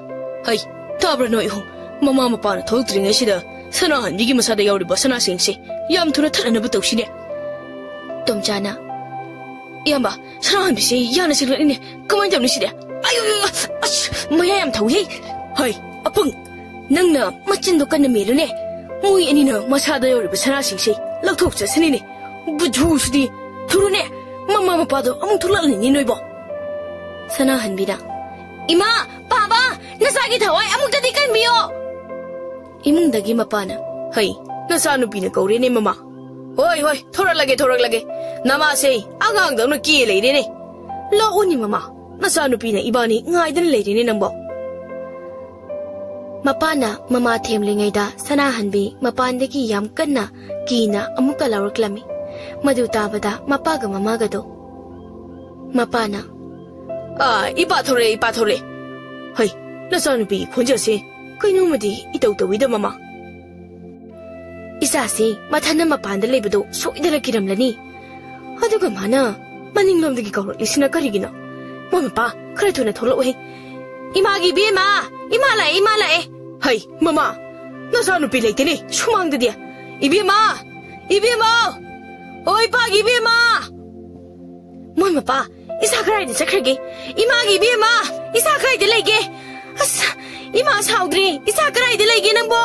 "ꯍꯩ, ꯇꯥꯕ꯭ꯔꯥ ꯅꯣꯏ ꯑꯍꯨꯝ? ꯃꯃꯥ ꯃꯄꯥꯅ ꯊꯣꯛꯂꯛꯇ꯭ꯔꯤꯉꯩꯁꯤꯗ ꯁꯅꯥꯍꯟꯕꯤꯒꯤ ꯃꯁꯥꯗ ꯌꯥꯎꯔꯤꯕ ꯁꯅꯥꯁꯤꯡꯁꯦ ꯌꯥꯝ ꯊꯨꯅ ꯊꯠꯅꯅꯕ ꯇꯧꯁꯤꯅꯦ꯫" ꯇꯣꯝꯆꯥꯅ, "ꯏꯌꯥꯝꯕ, ꯁꯅꯥꯍꯟꯕꯤꯁꯦ ꯌꯥꯝꯅ ꯆꯤꯛꯂꯛꯏꯅꯦ꯫ ꯀꯃꯥꯏꯅ ꯇꯧꯅꯤ ꯁꯤꯗꯤ? ꯑꯌꯨ, ꯑꯁ, ꯃꯌꯥ ꯌꯥꯝ ꯊꯧꯏꯍꯦ꯫ ꯍꯩ, ꯑꯄꯪ, ꯅꯪꯅ ꯃꯆꯤꯟꯗꯣ ꯀꯟꯅ ꯃꯦꯜꯂꯨꯅꯦ꯫ ꯃꯣꯏ ꯑꯅꯤꯅ ꯃꯁꯥꯗ ꯌꯥꯎꯔꯤꯕ ꯁꯅꯥꯁꯤꯡꯁꯦ ꯂꯧꯊꯣꯛꯆꯁꯅꯤꯅꯦ꯫ ꯕꯨꯙꯨꯁꯤꯗꯤ꯫ ꯊꯨꯔꯨꯅꯦ, ꯃꯃꯥ ꯃꯄꯥꯗꯣ ꯑꯃꯨꯛ ꯊꯣꯛꯂꯛꯂꯅꯤ ꯅꯣꯏꯕꯣ꯫" ꯁꯅꯥꯍꯟꯕꯤꯅ, "ꯏꯃꯥ, ꯄꯥꯕ, ꯅꯆꯥꯒꯤ ꯊꯋꯥꯏ ꯑꯃꯨꯛꯇꯗꯤ ꯀꯟꯕꯤꯌꯣ꯫" ꯏꯃꯨꯡꯗꯒꯤ ꯃꯄꯥꯅ, "ꯍꯩ, ꯅꯆꯥꯅꯨꯄꯤꯅ ꯀꯧꯔꯦꯅꯦ ꯃꯃꯥ꯫ ꯍꯣꯏ, ꯍꯣꯏ, ꯊꯣꯔꯛꯂꯒꯦ, ꯊꯣꯔꯛꯂꯒꯦ꯫ ꯅꯃꯥꯁꯦ ꯑꯉꯥꯡꯗꯧꯅ ꯀꯦ ꯂꯩꯔꯦꯅꯦ꯫ ꯂꯥꯛꯑꯣꯅꯦ ꯃꯃꯥ, ꯅꯆꯥꯅꯨꯄꯤꯅ ꯏꯕꯥꯅꯤ ꯉꯥꯏꯗꯅ ꯂꯩꯔꯦꯅꯦ ꯅꯪꯕꯣ꯫ ꯃꯄꯥꯅ ꯃꯃꯥ ꯊꯦꯝꯂꯤꯉꯩꯗ ꯁꯅꯥꯍꯟꯕꯤ ꯃꯄꯥꯟꯗꯒꯤ ꯌꯥꯝ ꯀꯟꯅ ꯀꯤꯅ ꯑꯃꯨꯛꯀ ꯂꯥꯎꯔꯛꯂꯝꯃꯤ꯫ ꯃꯗꯨ ꯇꯥꯕꯗ ꯃꯄꯥꯒ ꯃꯃꯥꯒꯗꯣ꯫ ꯃꯄꯥꯅ, "ꯑꯥ, ꯏꯄꯥ ꯊꯣꯔꯛꯑꯦ, ꯏꯄꯥ ꯊꯣꯔꯛꯑꯦ꯫ ꯍꯩ, ꯅꯆꯥꯅꯨꯄꯤꯒꯤ ꯈꯣꯟꯖꯦꯜꯁꯦ ꯀꯩꯅꯣꯝꯃꯗꯤ ꯏꯇꯧ ꯇꯧꯏꯗ ꯃꯃꯥ꯫ ꯏꯆꯥꯁꯤ ꯃꯊꯟꯅ ꯃꯄꯥꯟꯗ ꯂꯩꯕꯗꯣ ꯁꯣꯏꯗꯅ ꯀꯤꯔꯝꯂꯅꯤ꯫ ꯑꯗꯨꯒ ꯃꯥꯅ ꯃꯅꯤꯡꯂꯣꯝꯗꯒꯤ ꯀꯧꯔꯛꯂꯤꯁꯤꯅ ꯀꯔꯤꯒꯤꯅꯣ? ꯃꯣꯏ ꯃꯄꯥ, ꯈꯔ ꯊꯨꯅ ꯊꯣꯛꯂꯛꯎꯍꯦ꯫ ꯏꯃꯥꯒꯤ ꯏꯕꯦꯝꯃ, ꯏꯃꯥ ꯂꯥꯛꯑꯦ, ꯏꯃꯥ ꯂꯥꯛꯑꯦ꯫ ꯍꯩ, ꯃꯃꯥ, ꯅꯆꯥꯅꯨꯄꯤ ꯂꯩꯇꯦꯅꯦ ꯁꯨꯃꯥꯡꯗꯗꯤ꯫ ꯏꯕꯦꯝꯃ, ꯏꯕꯦꯝꯃ, ꯑꯣ ꯏꯄꯥꯒꯤ ꯏꯕꯦꯝꯃ꯫ ꯃꯣꯏ ꯃꯄꯥ, ꯏꯆꯥ ꯀꯗꯥꯏꯗ ꯆꯠꯈ꯭ꯔꯒꯦ? ꯏꯃꯥꯒꯤ ꯏꯕꯦꯝꯃ, ꯏꯆꯥ ꯀꯗꯥꯏꯗ ꯂꯩꯒꯦ? ꯑꯁ, ꯏꯃꯥ ꯁꯥꯎꯗ꯭ꯔꯤ, ꯏꯆꯥ ꯀꯗꯥꯏꯗ ꯂꯩꯒꯦ ꯅꯪꯕꯣ?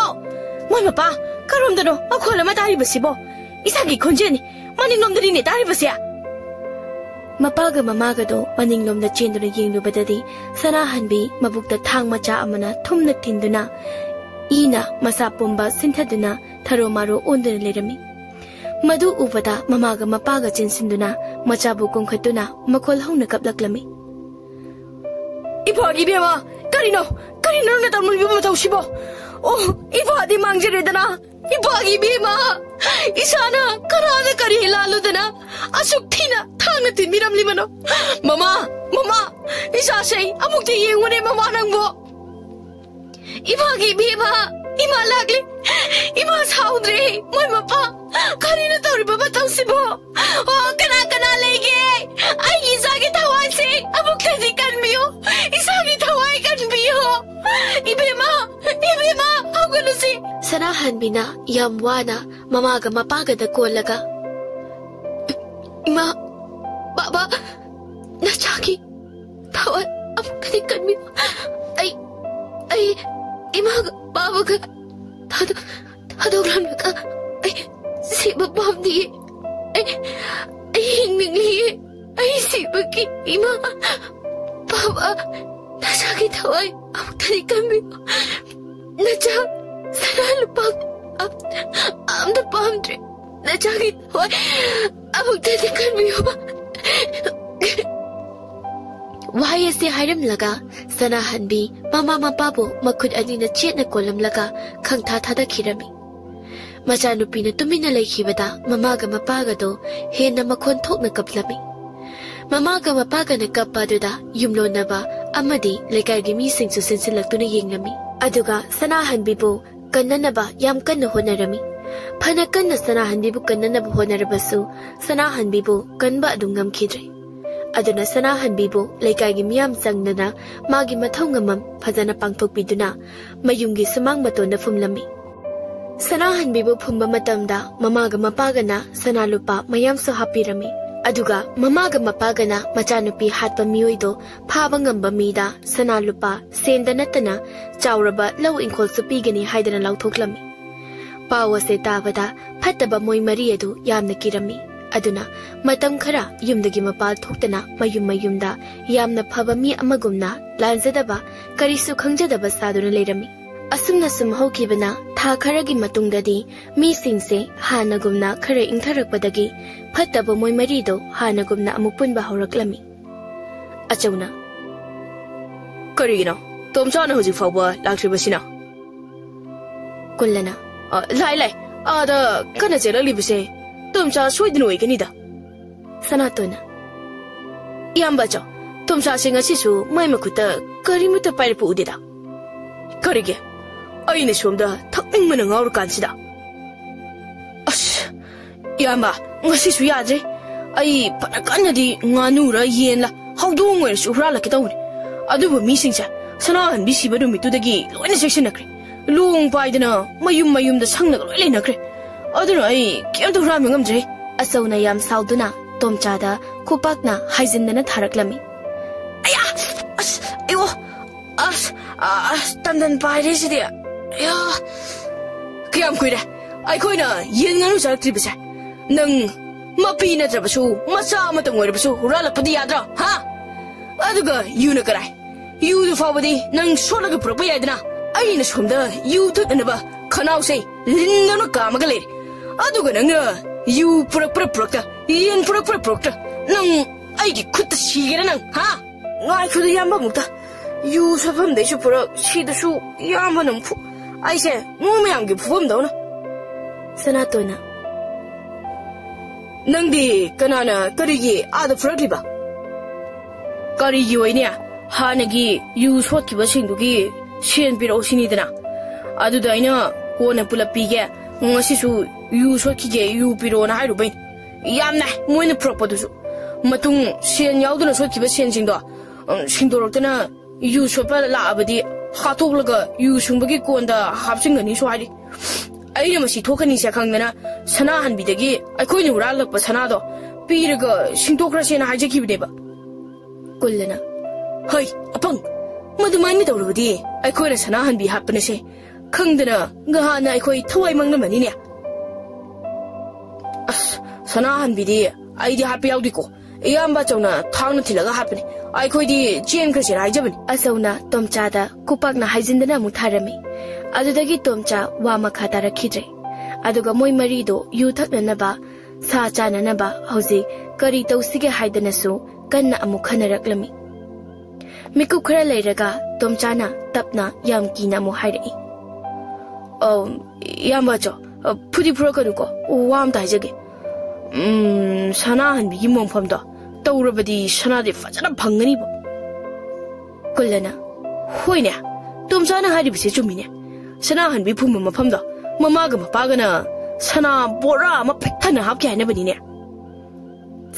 ꯃꯣꯏ ꯃꯄꯥ, ꯀꯔꯣꯝꯗꯅꯣ ꯃꯈꯣꯜ ꯑꯃ ꯇꯥꯔꯤꯕꯁꯤꯕꯣ? ꯏꯆꯥꯒꯤ ꯈꯣꯟꯖꯦꯜꯅꯤ, ꯃꯅꯤꯡꯂꯣꯝꯗꯅꯤꯅꯦ ꯇꯥꯔꯤꯕꯁꯦ꯫ ꯃꯄꯥꯒ ꯃꯃꯥꯒꯗꯣ ꯃꯅꯤꯡꯂꯣꯝꯗ ꯆꯦꯟꯗꯨꯅ ꯌꯦꯡꯂꯨꯕꯗꯗꯤ ꯁꯅꯥꯍꯟꯕꯤ ꯃꯕꯨꯛꯇ ꯊꯥꯡ ꯃꯆꯥ ꯑꯃꯅ ꯊꯨꯝꯅ ꯊꯤꯟꯗꯨꯅ ꯏꯅ ꯃꯁꯥ ꯄꯨꯝꯕ ꯁꯤꯟꯊꯗꯨꯅ ꯊꯔꯣ ꯃꯥꯔꯣ ꯑꯣꯟꯗꯨꯅ ꯂꯩꯔꯝꯃꯤ꯫ ꯃꯗꯨ ꯎꯕꯗ ꯃꯃꯥꯒ ꯃꯄꯥꯒ ꯆꯦꯟꯁꯤꯟꯗꯨꯅ ꯃꯆꯥꯕꯨ ꯀꯣꯟꯈꯠꯇꯨꯅ ꯃꯈꯣꯜ ꯍꯧꯅ ꯀꯞꯂꯛꯂꯝꯃꯤ꯫ "ꯏꯄꯥꯒꯤ ꯏꯕꯦꯝꯃ, ꯀꯔꯤꯅꯣ? ꯀꯔꯤꯅꯣ ꯅꯪꯅ ꯇꯧꯔꯝꯂꯤꯕ ꯃꯇꯧꯁꯤꯕꯣ? ꯑꯣ, ꯏꯄꯥꯗꯤ ꯃꯥꯡꯖꯔꯦꯗꯅ꯫ ꯏꯄꯥꯒꯤ ꯏꯕꯦꯝꯃ, ꯏꯁꯥꯅ ꯀꯅꯥꯗ ꯀꯔꯤ ꯂꯥꯜꯂꯨꯗꯅ ꯑꯁꯨꯛ ꯊꯤꯅ ꯊꯥꯡꯅ ꯊꯤꯟꯕꯤꯔꯝꯂꯤꯕꯅꯣ? ꯃꯃꯥ, ꯃꯃꯥ, ꯏꯆꯥꯁꯦ ꯑꯃꯨꯛꯇ ꯌꯦꯡꯉꯨꯅꯦ ꯃꯃꯥ ꯅꯪꯕꯣ꯫ ꯏꯃꯥꯒꯤ ꯏꯕꯦꯝꯃ, ꯏꯃꯥ ꯂꯥꯛꯂꯦ꯫ ꯏꯃꯥ ꯁꯥꯎꯗ꯭ꯔꯦ, ꯃꯣꯏ ꯃꯄꯥ꯫ ꯀꯔꯤꯅꯣ ꯇꯧꯔꯤꯕ ꯃꯇꯧꯁꯤꯕꯣ? ꯑꯣ, ꯀꯅꯥ ꯀꯅꯥ ꯂꯩꯒꯦ? ꯑꯩꯒꯤ ꯏꯆꯥꯒꯤ ꯊꯋꯥꯏꯁꯦ ꯑꯃꯨꯛꯇꯗꯤ ꯀꯟꯕꯤꯌꯨ꯫ ꯏꯆꯥꯒꯤ ꯊꯋꯥꯏ ꯀꯟꯕꯤꯌꯨ꯫ ꯏꯕꯦꯝꯃ, ꯏꯕꯦꯝꯃ, ꯍꯧꯒꯠꯂꯨꯁꯤ꯫ ꯁꯅꯥꯍꯟꯕꯤꯅ ꯌꯥꯝ ꯋꯥꯅ ꯃꯃꯥꯒ ꯃꯄꯥꯒꯗ ꯀꯣꯜꯂꯒ, "ꯏꯃꯥ, ꯕꯥꯕꯥ, ꯅꯆꯥꯒꯤ ꯊꯋꯥꯏ ꯑꯃꯨꯛꯇꯗꯤ ꯀꯟꯕꯤꯌꯨ꯫ ꯑꯩ, ꯑꯩ ꯏꯃꯥꯒ ꯕꯥꯕꯥꯒ ꯊꯥꯗꯣꯛ-, ꯊꯥꯗꯣꯛꯂꯝꯂꯒ ꯑꯩ ꯁꯤꯕ ꯄꯥꯝꯗꯤꯌꯦ꯫ ꯑꯩ, ꯑꯩ ꯍꯤꯡꯅꯤꯡꯂꯤꯌꯦ꯫ ꯑꯩ ꯁꯤꯕꯒꯤ ꯏꯃꯥ, ꯕꯥꯕꯥ, ꯅꯆꯥꯒꯤ ꯊꯋꯥꯏ ꯑꯃꯨꯛꯇꯗꯤ ꯀꯟꯕꯤꯌꯨ꯫ ꯅꯆꯥ ꯁꯅꯥ ꯂꯨꯄꯥ ꯑꯝ-, ꯑꯝꯇ ꯄꯥꯝꯗ꯭ꯔꯦ꯫ ꯅꯆꯥꯒꯤ ꯊꯋꯥꯏ ꯑꯃꯨꯛꯇꯗꯤ ꯈꯟꯕꯤꯌꯨꯕ꯫ ꯋꯥꯍꯩ ꯑꯁꯤ ꯍꯥꯏꯔꯝꯂꯒ ꯁꯅꯥꯍꯟꯕꯤ ꯃꯃꯥ ꯃꯄꯥꯕꯨ ꯃꯈꯨꯠ ꯑꯅꯤꯅ ꯆꯦꯠꯅ ꯀꯣꯜꯂꯝꯂꯒ ꯈꯪꯊꯥ ꯊꯥꯗꯈꯤꯔꯝꯃꯤ꯫ ꯃꯆꯥꯅꯨꯄꯤꯅ ꯇꯨꯃꯤꯟꯅ ꯂꯩꯈꯤꯕꯗ ꯃꯃꯥꯒ ꯃꯄꯥꯒꯗꯣ ꯍꯦꯟꯅ ꯃꯈꯣꯟ ꯊꯣꯛꯅ ꯀꯞꯂꯝꯃꯤ꯫ ꯃꯃꯥꯒ ꯃꯄꯥꯒꯅ ꯀꯞꯄ ꯑꯗꯨꯗ ꯌꯨꯝꯂꯣꯟꯅꯕ ꯑꯃꯗꯤ ꯂꯩꯀꯥꯏꯒꯤ ꯃꯤꯁꯤꯡꯁꯨ ꯆꯦꯟꯁꯤꯜꯂꯛꯇꯨꯅ ꯌꯦꯡꯂꯝꯃꯤ꯫ ꯑꯗꯨꯒ ꯁꯅꯥꯍꯟꯕꯤꯕꯨ ꯀꯟꯅꯅꯕ ꯌꯥꯝ ꯀꯟꯅ ꯍꯣꯠꯅꯔꯝꯃꯤ꯫ ꯐꯅ ꯀꯟꯅ ꯁꯅꯥꯍꯟꯕꯤꯕꯨ ꯀꯟꯅꯅꯕ ꯍꯣꯠꯅꯔꯕꯁꯨ ꯁꯅꯥꯍꯟꯕꯤꯕꯨ ꯀꯟꯕ ꯑꯗꯨꯝ ꯉꯝꯈꯤꯗ꯭ꯔꯦ꯫ ꯑꯗꯨꯅ ꯁꯅꯥꯍꯟꯕꯤꯕꯨ ꯂꯩꯀꯥꯏꯒꯤ ꯃꯤꯌꯥꯝ ꯆꯪꯗꯅ ꯃꯥꯒꯤ ꯃꯊꯧ ꯉꯝꯃꯝ ꯐꯖꯅ ꯄꯥꯡꯊꯣꯛꯄꯤꯗꯨꯅ ꯃꯌꯨꯝꯒꯤ ꯁꯨꯃꯥꯡ ꯃꯇꯣꯟꯗ ꯐꯨꯝꯂꯝꯃꯤ꯫ ꯁꯅꯥꯍꯟꯕꯤꯕꯨ ꯐꯨꯝꯕ ꯃꯇꯝꯗ ꯃꯃꯥꯒ ꯃꯄꯥꯒꯅ ꯁꯅꯥ ꯂꯨꯄꯥ ꯃꯌꯥꯝꯁꯨ ꯍꯥꯞꯄꯤꯔꯝꯃꯤ꯫ ꯑꯗꯨꯒ ꯃꯃꯥꯒ ꯃꯄꯥꯒꯅ ꯃꯆꯥꯅꯨꯄꯤ ꯍꯥꯠꯄ ꯃꯤꯑꯣꯏꯗꯣ ꯐꯥꯕ ꯉꯝꯕ ꯃꯤꯗ ꯁꯅꯥ ꯂꯨꯄꯥ ꯁꯦꯟꯗ ꯅꯠꯇꯅ ꯆꯥꯎꯔꯕ ꯂꯧ ꯏꯪꯈꯣꯜꯁꯨ ꯄꯤꯒꯅꯤ ꯍꯥꯏꯗꯅ ꯂꯥꯎꯊꯣꯛꯂꯝꯃꯤ꯫ ꯄꯥꯎ ꯑꯁꯦ ꯇꯥꯕꯗ ꯐꯠꯇꯕ ꯃꯣꯏ ꯃꯔꯤ ꯑꯗꯨ ꯌꯥꯝꯅ ꯀꯤꯔꯝꯃꯤ꯫ ꯑꯗꯨꯅ ꯃꯇꯝ ꯈꯔ ꯌꯨꯝꯗꯒꯤ ꯃꯄꯥꯜ ꯊꯣꯛꯇꯅ ꯃꯌꯨꯝ ꯃꯌꯨꯝꯗ ꯌꯥꯝꯅ ꯐꯕ ꯃꯤ ꯑꯃꯒꯨꯝꯅ ꯂꯥꯟꯖꯗꯕ, ꯀꯔꯤꯁꯨ ꯈꯪꯖꯗꯕ ꯁꯥꯗꯨꯅ ꯂꯩꯔꯝꯃꯤ꯫ ꯑꯁꯨꯝꯅ ꯁꯨꯝ ꯍꯧꯈꯤꯕꯅ ꯊꯥ ꯈꯔꯒꯤ ꯃꯇꯨꯡꯗꯗꯤ ꯃꯤꯁꯤꯡꯁꯦ ꯍꯥꯟꯅꯒꯨꯝꯅ ꯈꯔ ꯏꯪꯊꯔꯛꯄꯗꯒꯤ ꯐꯠꯇꯕ ꯃꯣꯏ ꯃꯔꯤꯗꯣ ꯍꯥꯟꯅꯒꯨꯝꯅ ꯑꯃꯨꯛ ꯄꯨꯟꯕ ꯍꯧꯔꯛꯂꯝꯃꯤ꯫ ꯑꯆꯧꯅ, "ꯀꯔꯤꯒꯤꯅꯣ ꯇꯣꯝꯆꯥꯅ ꯍꯧꯖꯤꯛ ꯐꯥꯎꯕ ꯂꯥꯛꯇ꯭ꯔꯤꯕꯁꯤꯅ?" ꯀꯨꯜꯂꯅ, "ꯑ, ꯂꯥꯏ, ꯂꯥꯏ, ꯑꯥꯗ ꯀꯟꯅ ꯆꯦꯜꯂꯛꯂꯤꯕꯁꯦ ꯇꯣꯝꯆꯥ ꯁꯣꯏꯗꯅ ꯑꯣꯏꯒꯅꯤꯗ꯫" ꯁꯅꯥꯇꯣꯟꯅ, "ꯏꯌꯥꯝꯕ ꯑꯆꯧ, ꯇꯣꯝꯆꯥꯁꯦ ꯉꯁꯤꯁꯨ ꯃꯥꯏ ꯃꯈꯨꯠꯇ ꯀꯔꯤꯃꯠꯇ ꯄꯥꯏꯔꯛꯄ ꯎꯗꯦꯗ꯫ ꯀꯔꯤꯒꯤ? ꯑꯩꯅ ꯁꯣꯝꯗ ꯊꯛꯅꯤꯡꯕꯅ ꯉꯥꯎꯔꯀꯥꯟꯁꯤꯗ꯫ ꯑꯁ, ꯏꯌꯥꯝꯕ, ꯉꯁꯤꯁꯨ ꯌꯥꯗ꯭ꯔꯦ꯫ ꯑꯩ ꯐꯅ ꯀꯟꯅꯗꯤ ꯉꯥꯅꯨꯔ ꯌꯦꯟꯂ ꯍꯧꯗꯣꯡ ꯑꯣꯏꯔꯁꯨ ꯍꯨꯔꯥꯜꯂꯛꯀꯦ ꯇꯧꯕꯅꯤ꯫ ꯑꯗꯨꯕꯨ ꯃꯤꯁꯤꯡꯁꯦ ꯁꯅꯥꯍꯟꯕꯤ ꯁꯤꯕ ꯅꯨꯃꯤꯠꯇꯨꯗꯒꯤ ꯂꯣꯏꯅ ꯆꯦꯛꯁꯤꯟꯅꯈ꯭ꯔꯦ꯫ ꯂꯣꯡ ꯄꯥꯏꯗꯅ ꯃꯌꯨꯝ ꯃꯌꯨꯝꯗ ꯁꯪꯂꯒ ꯂꯣꯏ ꯂꯩꯅꯈ꯭ꯔꯦ꯫ ꯑꯗꯨꯅ ꯑꯩ ꯀꯩꯝꯇ ꯍꯨꯔꯥꯟꯕ ꯉꯝꯗ꯭ꯔꯦ꯫" ꯑꯆꯧꯅ ꯌꯥꯝ ꯁꯥꯎꯗꯨꯅ ꯇꯣꯝꯆꯥꯗ ꯈꯨꯄꯥꯛꯅ ꯍꯥꯏꯖꯤꯟꯗꯅ ꯊꯥꯔꯛꯂꯝꯃꯤ꯫ "ꯑꯌꯥ! ꯑꯁ! ꯑꯌꯣ! ꯑꯁ! ꯑꯁ! ꯇꯟꯗꯟ ꯄꯥꯏꯔꯦ ꯁꯤꯗꯤ꯫ ꯑꯌꯥ! ꯀꯌꯥꯝ ꯀꯨꯏꯔꯦ ꯑꯩꯈꯣꯏꯅ ꯌꯦꯟ ꯉꯥꯅꯨ ꯆꯥꯔꯛꯇ꯭ꯔꯤꯕꯁꯦ? ꯅꯪ ꯃꯄꯤ ꯅꯠꯇ꯭ꯔꯕꯁꯨ ꯃꯆꯥ ꯑꯃꯇꯪ ꯑꯣꯏꯔꯕꯁꯨ ꯍꯨꯔꯥꯜꯂꯛꯄꯗꯤ ꯌꯥꯗ꯭ꯔꯣ, ꯍꯥ? ꯑꯗꯨꯒ ꯌꯨꯅ ꯀꯔꯥꯏ? ꯌꯨꯗꯨ ꯐꯥꯎꯕꯗꯤ ꯅꯪ ꯁꯣꯠꯂꯒ ꯄꯨꯔꯛꯄ ꯌꯥꯏꯗꯅ꯫ ꯑꯩꯅ ꯁꯣꯝꯗ ꯌꯨ ꯊꯛꯅꯅꯕ ꯈꯅꯥꯎꯁꯦ ꯂꯤꯟꯗꯧꯅ ꯀꯥꯝꯃꯒ ꯂꯩꯔꯦ꯫ ꯑꯗꯨꯒ ꯅꯪꯅ ꯌꯨ ꯄꯨꯔꯛꯄ꯭ꯔꯥ ꯄꯨꯔꯛꯇ ꯌꯦꯟ ꯄꯨꯔꯛꯄ꯭ꯔꯥ ꯄꯨꯔꯛꯇ꯭ꯔꯥ, ꯅꯪ ꯑꯩꯒꯤ ꯈꯨꯠꯇ ꯁꯤꯒꯦꯔꯥ ꯅꯪ, ꯍꯥ? ꯉꯥꯏꯈꯣꯗ, ꯏꯌꯥꯝꯕ ꯑꯃꯨꯛꯇ꯫ ꯌꯨ ꯁꯣꯠꯐꯝꯗꯩꯁꯨ ꯄꯨꯔꯛ, ꯁꯤꯗꯁꯨ ꯏꯌꯥꯝꯕꯅ ꯑꯃꯨꯛ ꯐꯨ꯫ ꯑꯩꯁꯦ ꯅꯣꯏ ꯃꯌꯥꯝꯒꯤ ꯐꯨꯐꯝꯗꯧꯅ꯫ ꯁꯅꯥꯇꯣꯟꯅ, "ꯅꯪꯗꯤ ꯀꯅꯥꯅ ꯀꯔꯤꯒꯤ ꯑꯥꯗ ꯐꯨꯔꯛꯂꯤꯕ?" "ꯀꯔꯤꯒꯤ ꯑꯣꯏꯅꯤ? ꯍꯥꯟꯅꯒꯤ ꯌꯨ ꯁꯣꯠꯈꯤꯕꯁꯤꯡꯗꯨꯒꯤ ꯁꯦꯟ ꯄꯤꯔꯛꯑꯣ ꯁꯤꯅꯤꯗꯅ꯫ ꯑꯗꯨꯗ ꯑꯩꯅ ꯀꯣꯟꯅ ꯄꯨꯂꯞ ꯄꯤꯒꯦ, ꯉꯁꯤꯁꯨ ꯌꯨ ꯁꯣꯠꯈꯤꯒꯦ, ꯌꯨ ꯄꯤꯔꯛꯑꯣꯅ ꯍꯥꯏꯔꯨꯕꯩꯅꯤ꯫ ꯌꯥꯝꯅ ꯃꯣꯏꯅ ꯄꯨꯔꯛꯄꯗꯨꯁꯨ꯫ ꯃꯇꯨꯡ ꯁꯦꯟ ꯌꯥꯎꯗꯅ ꯁꯣꯠꯈꯤꯕ ꯁꯦꯟꯁꯤꯡꯗꯣ, ꯎꯝ, ꯁꯤꯡꯗꯣꯔꯛꯇꯅ ꯌꯨ ꯁꯣꯠꯄ ꯂꯥꯛꯑꯕꯗꯤ ꯍꯥꯠꯇꯣꯛꯂꯒ ꯌꯨ ꯁꯨꯡꯕꯒꯤ ꯀꯣꯟꯗ ꯍꯥꯞꯆꯤꯟꯒꯅꯤꯁꯨ ꯍꯥꯏꯔꯤ꯫ ꯑꯩꯅ ꯃꯁꯤ ꯊꯣꯛꯀꯅꯤꯁꯦ ꯈꯪꯗꯅ ꯁꯅꯥꯍꯟꯕꯤꯗꯒꯤ ꯑꯩꯈꯣꯏꯅ ꯍꯨꯔꯥꯜꯂꯛꯄ ꯁꯅꯥꯗꯣ ꯄꯤꯔꯒ ꯁꯤꯡꯗꯣꯛꯈ꯭ꯔꯁꯦꯅ ꯍꯥꯏꯖꯈꯤꯕꯅꯦꯕ꯫" ꯀꯨꯜꯂꯅ, "ꯍꯩ, ꯑꯄꯪ! ꯃꯗꯨꯃꯥꯏꯅ ꯇꯧꯔꯕꯗꯤ ꯑꯩꯈꯣꯏꯅ ꯁꯅꯥꯍꯟꯕꯤ ꯍꯥꯠꯄꯅꯁꯦ ꯈꯪꯗꯅ ꯉꯍꯥꯟꯅ ꯑꯩꯈꯣꯏ ꯊꯋꯥꯏ ꯃꯥꯡꯂꯝꯃꯅꯤꯅꯦ꯫" "ꯑꯁ, ꯁꯅꯥꯍꯟꯕꯤꯗꯤ ꯑꯩꯗꯤ ꯍꯥꯠꯄ ꯌꯥꯎꯗꯦꯀꯣ꯫ ꯏꯌꯥꯝꯕ ꯑꯆꯧꯅ ꯊꯥꯡꯅ ꯊꯤꯜꯂꯒ ꯍꯥꯠꯄꯅꯦ꯫ ꯑꯩꯈꯣꯏꯗꯤ ꯆꯦꯟꯈ꯭ꯔꯁꯦꯅ ꯍꯥꯏꯖꯕꯅꯤ꯫" ꯑꯆꯧꯅ ꯇꯣꯝꯆꯥꯗ ꯈꯨꯄꯥꯛꯅ ꯍꯥꯏꯖꯤꯟꯗꯅ ꯑꯃꯨꯛ ꯊꯥꯔꯝꯃꯤ꯫ ꯑꯗꯨꯗꯒꯤ ꯇꯣꯝꯆꯥ ꯋꯥ ꯃꯈꯥ ꯇꯥꯔꯛꯈꯤꯗ꯭ꯔꯦ꯫ ꯑꯗꯨꯒ ꯃꯣꯏ ꯃꯔꯤꯗꯣ ꯌꯨ ꯊꯛꯅꯅꯕ, ꯁꯥ ꯆꯥꯅꯅꯕ ꯍꯧꯖꯤꯛ ꯀꯔꯤ ꯇꯧꯁꯤꯒꯦ ꯍꯥꯏꯗꯅꯁꯨ ꯀꯟꯅ ꯑꯃꯨꯛ ꯈꯟꯅꯔꯛꯂꯝꯃꯤ꯫ ꯃꯤꯀꯨꯞ ꯈꯔ ꯂꯩꯔꯒ ꯇꯣꯝꯆꯥꯅ ꯇꯞꯅ ꯌꯥꯝ ꯀꯤꯅ ꯑꯃꯨꯛ ꯍꯥꯏꯔꯛꯏ꯫ "ꯑ, ꯏꯌꯥꯝꯕ ꯑꯆꯧ, ꯑ, ꯐꯨꯗꯤ ꯐꯨꯔꯛꯀꯅꯨꯀꯣ, ꯋꯥ ꯑꯝꯇ ꯍꯥꯏꯖꯒꯦ꯫ ꯎꯝ, ꯁꯅꯥꯍꯟꯕꯤꯒꯤ ꯃꯣꯡꯐꯝꯗꯣ ꯇꯧꯔꯕꯗꯤ ꯁꯅꯥꯗꯤ ꯐꯖꯅ ꯐꯪꯒꯅꯤꯕꯣ꯫" ꯀꯨꯜꯂꯅ, "ꯍꯣꯏꯅꯦ, ꯇꯣꯝꯆꯥꯅ ꯍꯥꯏꯔꯤꯕꯁꯦ ꯆꯨꯝꯃꯤꯅꯦ꯫ ꯁꯅꯥꯍꯟꯕꯤ ꯐꯨꯝꯕ ꯃꯐꯝꯗꯣ ꯃꯃꯥꯒ ꯃꯄꯥꯒꯅ ꯁꯅꯥ ꯕꯣꯔꯥ ꯑꯃ ꯄꯤꯛ ꯊꯟꯅ ꯍꯥꯞꯀꯦ ꯍꯥꯏꯅꯕꯅꯤꯅꯦ꯫"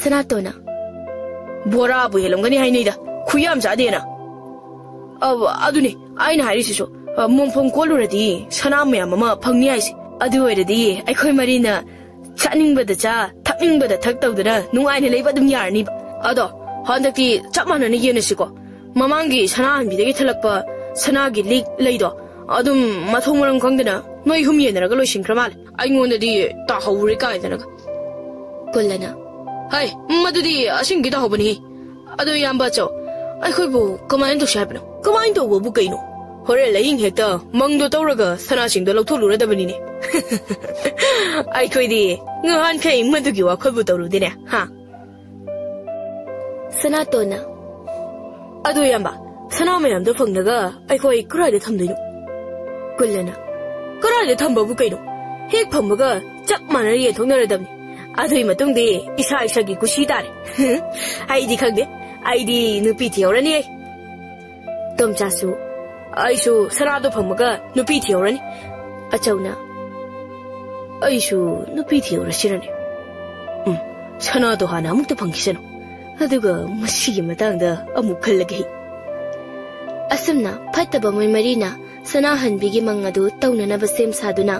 ꯁꯅꯥꯇꯣꯟꯅ, "ꯕꯣꯔꯥꯕꯨ ꯍꯦꯜꯂꯝꯒꯅꯤ ꯍꯥꯏꯅꯩꯗ, ꯈꯨꯌꯥꯝ ꯆꯥꯗꯦꯅ꯫" "ꯑ, ꯑꯗꯨꯅꯤ ꯑꯩꯅ ꯍꯥꯏꯔꯤꯁꯤꯁꯨ, ꯑ, ꯃꯣꯡꯐꯝ ꯀꯣꯜꯂꯨꯔꯗꯤ ꯁꯅꯥ ꯃꯌꯥꯝ ꯑꯃ ꯐꯪꯅꯤ ꯍꯥꯏꯁꯦ꯫ ꯑꯗꯨ ꯑꯣꯏꯔꯗꯤ ꯑꯩꯈꯣꯏ ꯃꯔꯤꯅ ꯆꯥꯅꯤꯡꯕꯗ ꯆꯥ, ꯊꯛꯅꯤꯡꯕꯗ ꯊꯛ ꯇꯧꯗꯅ ꯅꯨꯡꯉꯥꯏꯅ ꯂꯩꯕ ꯑꯗꯨꯝ ꯌꯥꯔꯅꯤꯕ꯫ ꯑꯗꯣ ꯍꯟꯗꯛꯇꯤ ꯆꯞ ꯃꯥꯟꯅꯅ ꯌꯦꯟꯅꯁꯤꯀꯣ꯫ ꯃꯃꯥꯡꯒꯤ ꯁꯅꯥꯍꯟꯕꯤꯗꯒꯤ ꯊꯠꯂꯛꯄ ꯁꯅꯥꯒꯤ ꯂꯤꯛ ꯂꯩꯗꯣ ꯑꯗꯨꯝ ꯃꯊꯣꯡ ꯃꯔꯝ ꯈꯪꯗꯅ ꯅꯣꯏ ꯑꯍꯨꯝ ꯌꯦꯟꯅꯔꯒ ꯂꯣꯏꯁꯤꯟꯈ꯭ꯔ ꯃꯥꯜꯂꯦ꯫ ꯑꯩꯉꯣꯟꯗꯗꯤ ꯇꯥꯍꯧꯔꯦ ꯀꯥꯏꯗꯅꯒ꯫" ꯀꯨꯜꯂꯅ, "ꯍꯩ, ꯃꯗꯨꯗꯤ ꯑꯁꯤꯡꯒꯤ ꯇꯥꯍꯧꯕꯅꯤ꯫ ꯑꯗꯣ ꯏꯌꯥꯝꯕ ꯑꯆꯧ, ꯑꯩꯈꯣꯏꯕꯨ ꯀꯃꯥꯏꯅ ꯇꯧꯁꯤ ꯍꯥꯏꯕꯅꯣ? ꯀꯃꯥꯏꯅ ꯇꯧꯕꯕꯨ ꯀꯩꯅꯣ? ꯍꯣꯔꯦꯟ ꯑꯍꯤꯡ ꯍꯦꯛꯇ ꯃꯪꯗꯣ ꯇꯧꯔꯒ ꯁꯅꯥꯁꯤꯡꯗꯣ ꯂꯧꯊꯣꯛꯂꯨꯔꯗꯕꯅꯤꯅꯦ꯫ ꯑꯩꯈꯣꯏꯗꯤ ꯉꯍꯥꯟꯈꯩ ꯃꯗꯨꯒꯤ ꯋꯥꯈꯜꯕꯨ ꯇꯧꯔꯨꯗꯦꯅꯦ, ꯍꯥ? ꯁꯅꯥꯇꯣꯟꯅ, "ꯑꯗꯨ ꯏꯌꯥꯝꯕ, ꯁꯅꯥ ꯃꯌꯥꯝꯗꯣ ꯐꯪꯂꯒ ꯑꯩꯈꯣꯏ ꯀꯔꯥꯏꯗ ꯊꯝꯗꯣꯏꯅꯣ?" ꯀꯨꯜꯂꯅ, "ꯀꯔꯥꯏꯗ ꯊꯝꯕꯕꯨ ꯀꯩꯅꯣ? ꯍꯦꯛ ꯐꯪꯕꯒ ꯆꯞ ꯃꯥꯟꯅꯅ ꯌꯦꯟꯊꯣꯛꯅꯔꯗꯕꯅꯤ꯫ ꯑꯗꯨꯒꯤ ꯃꯇꯨꯡꯗꯤ ꯏꯁꯥ ꯏꯁꯥꯒꯤ ꯀꯨꯁꯤ ꯇꯥꯔꯦ꯫ ꯑꯩꯗꯤ ꯈꯪꯗꯦ, ꯑꯩꯗꯤ ꯅꯨꯄꯤ ꯊꯤꯍꯧꯔꯅꯤ ꯑꯩ꯫" ꯇꯣꯝꯆꯥꯁꯨ, "ꯑꯩꯁꯨ ꯁꯅꯥꯗꯣ ꯐꯪꯕꯒ ꯅꯨꯄꯤ ꯊꯤꯍꯧꯔꯅꯤ꯫" ꯑꯆꯧꯅ, "ꯑꯩꯁꯨ ꯅꯨꯄꯤ ꯊꯤꯍꯧꯔꯁꯤꯔꯅꯦ? ꯎꯝ, ꯁꯅꯥꯗꯣ ꯍꯥꯟꯅ ꯑꯃꯨꯛꯇ ꯐꯪꯈꯤꯁꯅꯨ, ꯑꯗꯨꯒ ꯃꯁꯤꯒꯤ ꯃꯇꯥꯡꯗ ꯑꯃꯨꯛ ꯈꯜꯂꯒꯦ ꯑꯩ꯫" ꯑꯁꯨꯝꯅ ꯐꯠꯇꯕ ꯃꯣꯏ ꯃꯔꯤꯅ ꯁꯅꯥꯍꯟꯕꯤꯒꯤ ꯃꯪ ꯑꯗꯨ ꯇꯧꯅꯅꯕ ꯁꯦꯝ ꯁꯥꯗꯨꯅ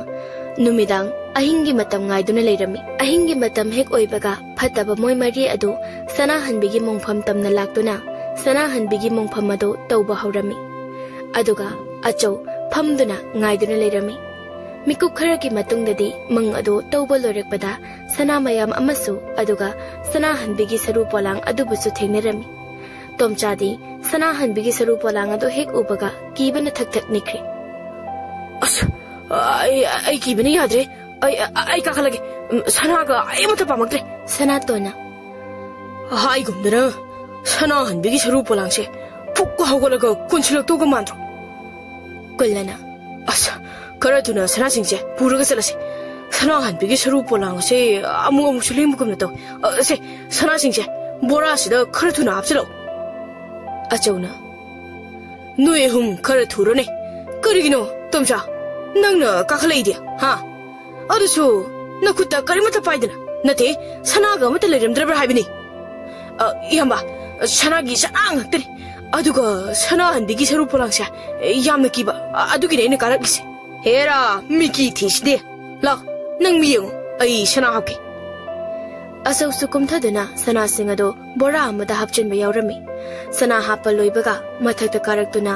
ꯅꯨꯃꯤꯗꯥꯡ ꯑꯍꯤꯡꯒꯤ ꯃꯇꯝ ꯉꯥꯏꯗꯨꯅ ꯂꯩꯔꯝꯃꯤ꯫ ꯑꯍꯤꯡꯒꯤ ꯃꯇꯝ ꯍꯦꯛ ꯑꯣꯏꯕꯒ ꯐꯠꯇꯕ ꯃꯣꯏ ꯃꯔꯤ ꯑꯗꯨ ꯁꯅꯥꯍꯟꯕꯤꯒꯤ ꯃꯣꯡꯐꯝ ꯇꯝꯅ ꯂꯥꯛꯇꯨꯅ ꯁꯅꯥꯍꯟꯕꯤꯒꯤ ꯃꯣꯡꯐꯝ ꯑꯗꯨ ꯇꯧꯕ ꯍꯧꯔꯝꯃꯤ꯫ ꯑꯗꯨꯒ ꯑꯆꯧ ꯐꯝꯗꯨꯅ ꯉꯥꯏꯗꯨꯅ ꯂꯩꯔꯝꯃꯤ꯫ ꯃꯤꯀꯨꯞ ꯈꯔꯒꯤ ꯃꯇꯨꯡꯗꯗꯤ ꯃꯪ ꯑꯗꯨ ꯇꯧꯕ ꯂꯣꯏꯔꯛꯄꯗ ꯁꯅꯥ ꯃꯌꯥꯝ ꯑꯃꯁꯨ, ꯑꯗꯨꯒ ꯁꯅꯥꯍꯟꯕꯤꯒꯤ ꯁꯔꯨ ꯄꯣꯂꯥꯡ ꯑꯗꯨꯕꯨꯁꯨ ꯊꯦꯡꯅꯔꯝꯃꯤ꯫ ꯇꯣꯝꯆꯥꯗꯤ ꯁꯅꯥꯍꯟꯕꯤꯒꯤ ꯁꯔꯨ ꯄꯣꯂꯥꯡ ꯑꯗꯨ ꯍꯦꯛ ꯎꯕꯒ ꯀꯤꯕꯅ ꯊꯛ ꯊꯛ ꯅꯤꯛꯈ꯭ꯔꯦ꯫ "ꯑꯁ, ꯑꯩ, ꯑꯩ ꯀꯤꯕꯅ ꯌꯥꯗ꯭ꯔꯦ꯫ ꯑꯩ, ꯑꯩ ꯀꯥꯈꯠꯂꯒꯦ꯫ ꯎꯝ, ꯁꯅꯥꯒ ꯑꯩ ꯑꯃꯠꯇ ꯄꯥꯝꯃꯛꯇ꯭ꯔꯦ꯫" ꯁꯅꯥꯇꯣꯟꯅ, "ꯍꯥꯏꯒꯨꯝꯗꯅ ꯁꯅꯥꯍꯟꯕꯤꯒꯤ ꯁꯔꯨ ꯄꯣꯂꯥꯡꯁꯦ ꯐꯨꯛꯀ ꯍꯧꯒꯠꯂꯒ ꯀꯣꯟꯁꯤꯜꯂꯛꯇꯧꯒ ꯃꯥꯟꯗ꯭ꯔꯣ?" ꯀꯨꯜꯂꯅ, "ꯑꯁ, ꯈꯔ ꯊꯨꯅ ꯁꯅꯥꯁꯤꯡꯁꯦ ꯄꯨꯔꯒ ꯆꯠꯂꯁꯤ꯫ ꯁꯅꯥꯍꯟꯕꯤꯒꯤ ꯁꯔꯨ ꯄꯣꯂꯥꯡ ꯑꯁꯦ ꯑꯃꯨꯛ ꯑꯃꯨꯛꯁꯨ ꯂꯦꯡꯕꯒꯨꯝꯅ ꯇꯧ꯫ ꯑ, ꯁꯦ, ꯁꯅꯥꯁꯤꯡꯁꯦ ꯕꯣꯔꯥꯁꯤꯗ ꯈꯔ ꯊꯨꯅ ꯍꯥꯞꯆꯤꯜꯂꯛꯎ꯫" ꯑꯆꯧꯅ, "ꯅꯣꯏ ꯑꯍꯨꯝ ꯈꯔ ꯊꯨꯔꯣꯅꯦ꯫ ꯀꯔꯤꯒꯤꯅꯣ, ꯇꯣꯝꯆꯥ? ꯅꯪꯅ ꯀꯥꯈꯠꯂꯛꯏꯗꯤ, ꯍꯥ? ꯑꯗꯨꯁꯨ ꯅꯈꯨꯠꯇ ꯀꯔꯤꯃꯠꯇ ꯄꯥꯏꯗꯅ, ꯅꯠꯇꯦ, ꯁꯅꯥꯒ ꯑꯃꯠꯇ ꯂꯩꯔꯝꯗ꯭ꯔꯕ꯭ꯔꯥ ꯍꯥꯏꯕꯅꯤ?" "ꯑ, ꯏꯌꯥꯝꯕ, ꯁꯅꯥꯒꯤ ꯁꯅꯥ ꯉꯥꯛꯇꯅꯤ꯫ ꯑꯗꯨꯒ ꯁꯅꯥꯍꯟꯕꯤꯒꯤ ꯁꯔꯨ ꯄꯣꯂꯥꯡꯁꯦ ꯌꯥꯝꯅ ꯀꯤꯕ, ꯑ, ꯑꯗꯨꯒꯤꯅꯦ ꯑꯩꯅ ꯀꯥꯔꯛꯂꯤꯁꯦ꯫" "ꯍꯦꯔꯥ, ꯃꯤꯀꯤ ꯊꯤꯁꯤꯗꯤ꯫ ꯂꯥꯎ, ꯅꯪ ꯃꯤ ꯌꯦꯡꯉꯨ, ꯑꯩ ꯁꯅꯥ ꯍꯥꯞꯀꯦ꯫" ꯑꯆꯧꯁꯨ ꯀꯨꯝꯊꯗꯨꯅ ꯁꯅꯥꯁꯤꯡ ꯑꯗꯨ ꯕꯣꯔꯥ ꯑꯃꯗ ꯍꯥꯞꯆꯤꯟꯕ ꯌꯥꯎꯔꯝꯃꯤ꯫ ꯁꯅꯥ ꯍꯥꯞꯄ ꯂꯣꯏꯕꯒ ꯃꯊꯛꯇ ꯀꯥꯔꯛꯇꯨꯅ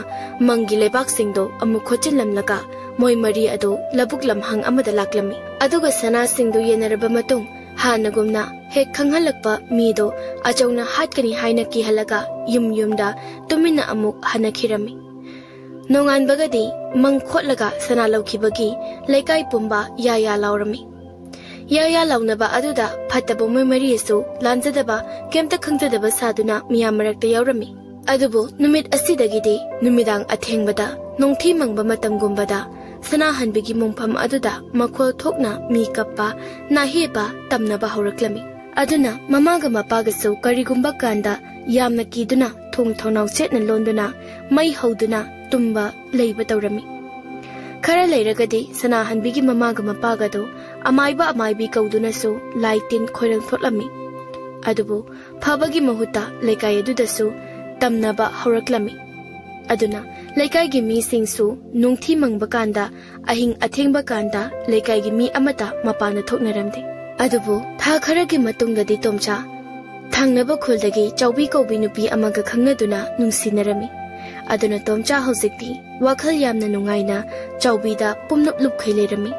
ꯃꯪꯒꯤ ꯂꯩꯕꯥꯛꯁꯤꯡꯗꯣ ꯑꯃꯨꯛ ꯈꯣꯠꯆꯤꯜꯂꯝꯂꯒ ꯃꯣꯏ ꯃꯔꯤ ꯑꯗꯨ ꯂꯧꯕꯨꯛ ꯂꯝꯍꯥꯡ ꯑꯃꯗ ꯂꯥꯛꯂꯝꯃꯤ꯫ ꯑꯗꯨꯒ ꯁꯅꯥꯁꯤꯡꯗꯨ ꯌꯦꯟꯅꯔꯕ ꯃꯇꯨꯡ ꯍꯥꯟꯅꯒꯨꯝꯅ ꯍꯦꯛ ꯈꯪꯍꯜꯂꯛꯄ ꯃꯤꯗꯣ ꯑꯆꯧꯅ ꯍꯥꯠꯀꯅꯤ ꯍꯥꯏꯅ ꯀꯤꯍꯜꯂꯒ ꯌꯨꯝ ꯌꯨꯝꯗ ꯇꯨꯃꯤꯟꯅ ꯑꯃꯨꯛ ꯍꯟꯅꯈꯤꯔꯝꯃꯤ꯫ ꯅꯣꯡꯉꯥꯟꯕꯒꯗꯤ ꯃꯪ ꯈꯣꯠꯂꯒ ꯁꯅꯥ ꯂꯧꯈꯤꯕꯒꯤ ꯂꯩꯀꯥꯏ ꯄꯨꯝꯕ ꯌꯥ ꯌꯥ ꯂꯥꯎꯔꯝꯃꯤ꯫ ꯌꯥ ꯌꯥ ꯂꯥꯎꯅꯕ ꯑꯗꯨꯗ ꯐꯠꯇꯕ ꯃꯣꯏ ꯃꯔꯤꯁꯨ ꯂꯥꯟꯖꯗꯕ, ꯀꯩꯝꯇ ꯈꯪꯖꯗꯕ ꯁꯥꯗꯨꯅ ꯃꯤꯌꯥꯝ ꯃꯔꯛꯇ ꯌꯥꯎꯔꯝꯃꯤ꯫ ꯑꯗꯨꯕꯨ ꯅꯨꯃꯤꯠ ꯑꯁꯤꯗꯒꯤꯗꯤ ꯅꯨꯃꯤꯗꯥꯡ ꯑꯊꯦꯡꯕꯗ, ꯅꯣꯡꯊꯤ ꯃꯪꯕ ꯃꯇꯝꯒꯨꯝꯕꯗ ꯁꯅꯥꯍꯟꯕꯤꯒꯤ ꯃꯣꯡꯐꯝ ꯑꯗꯨꯗ ꯃꯈꯣꯜ ꯊꯣꯛꯅ ꯃꯤ ꯀꯞꯄ, ꯅꯥꯍꯦꯕ ꯇꯝꯅꯕ ꯍꯧꯔꯛꯂꯝꯃꯤ꯫ ꯑꯗꯨꯅ ꯃꯃꯥꯒ ꯃꯄꯥꯒꯁꯨ ꯀꯔꯤꯒꯨꯝꯕ ꯀꯥꯟꯗ ꯌꯥꯝꯅ ꯀꯤꯗꯨꯅ ꯊꯣꯡ ꯊꯣꯡꯅꯥꯎ ꯆꯦꯠꯅ ꯂꯣꯟꯗꯨꯅ ꯃꯩ ꯍꯧꯗꯨꯅ ꯇꯨꯝꯕ ꯂꯩꯕ ꯇꯧꯔꯝꯃꯤ꯫ ꯈꯔ ꯂꯩꯔꯒꯗꯤ ꯁꯅꯥꯍꯟꯕꯤꯒꯤ ꯃꯃꯥꯒ ꯃꯄꯥꯒꯗꯨ ꯑꯃꯥꯏꯕ ꯑꯃꯥꯏꯕꯤ ꯀꯧꯗꯨꯅꯁꯨ ꯂꯥꯏ ꯇꯤꯟ ꯈꯣꯏꯔꯝ ꯊꯣꯛꯂꯝꯃꯤ꯫ ꯑꯗꯨꯕꯨ ꯐꯕꯒꯤ ꯃꯍꯨꯠꯇ ꯂꯩꯀꯥꯏ ꯑꯗꯨꯗꯁꯨ ꯇꯝꯅꯕ ꯍꯧꯔꯛꯂꯝꯃꯤ꯫ ꯑꯗꯨꯅ ꯂꯩꯀꯥꯏꯒꯤ ꯃꯤꯁꯤꯡꯁꯨ ꯅꯨꯡꯊꯤ ꯃꯪꯕ ꯀꯥꯟꯗ, ꯑꯍꯤꯡ ꯑꯊꯦꯡꯕ ꯀꯥꯟꯗ ꯂꯩꯀꯥꯏꯒꯤ ꯃꯤ ꯑꯃꯠꯇ ꯃꯄꯥꯟꯗ ꯊꯣꯛꯅꯔꯝꯗꯦ꯫ ꯑꯗꯨꯕꯨ ꯊꯥ ꯈꯔꯒꯤ ꯃꯇꯨꯡꯗꯗꯤ ꯇꯣꯝꯆꯥ ꯊꯪꯅꯕ ꯈꯨꯜꯗꯒꯤ ꯆꯥꯎꯕꯤ ꯀꯧꯕꯤ ꯅꯨꯄꯤ ꯑꯃꯒ ꯈꯪꯅꯗꯨꯅ ꯅꯨꯡꯁꯤꯅꯔꯝꯃꯤ꯫ ꯑꯗꯨꯅ ꯇꯣꯝꯆꯥ ꯍꯧꯖꯤꯛꯇꯤ ꯋꯥꯈꯜ ꯌꯥꯝꯅ ꯅꯨꯡꯉꯥꯏꯅ ꯆꯥꯎꯕꯤꯗ ꯄꯨꯝꯂꯨꯞ ꯂꯨꯞꯈꯩ ꯂꯩꯔꯝꯃꯤ꯫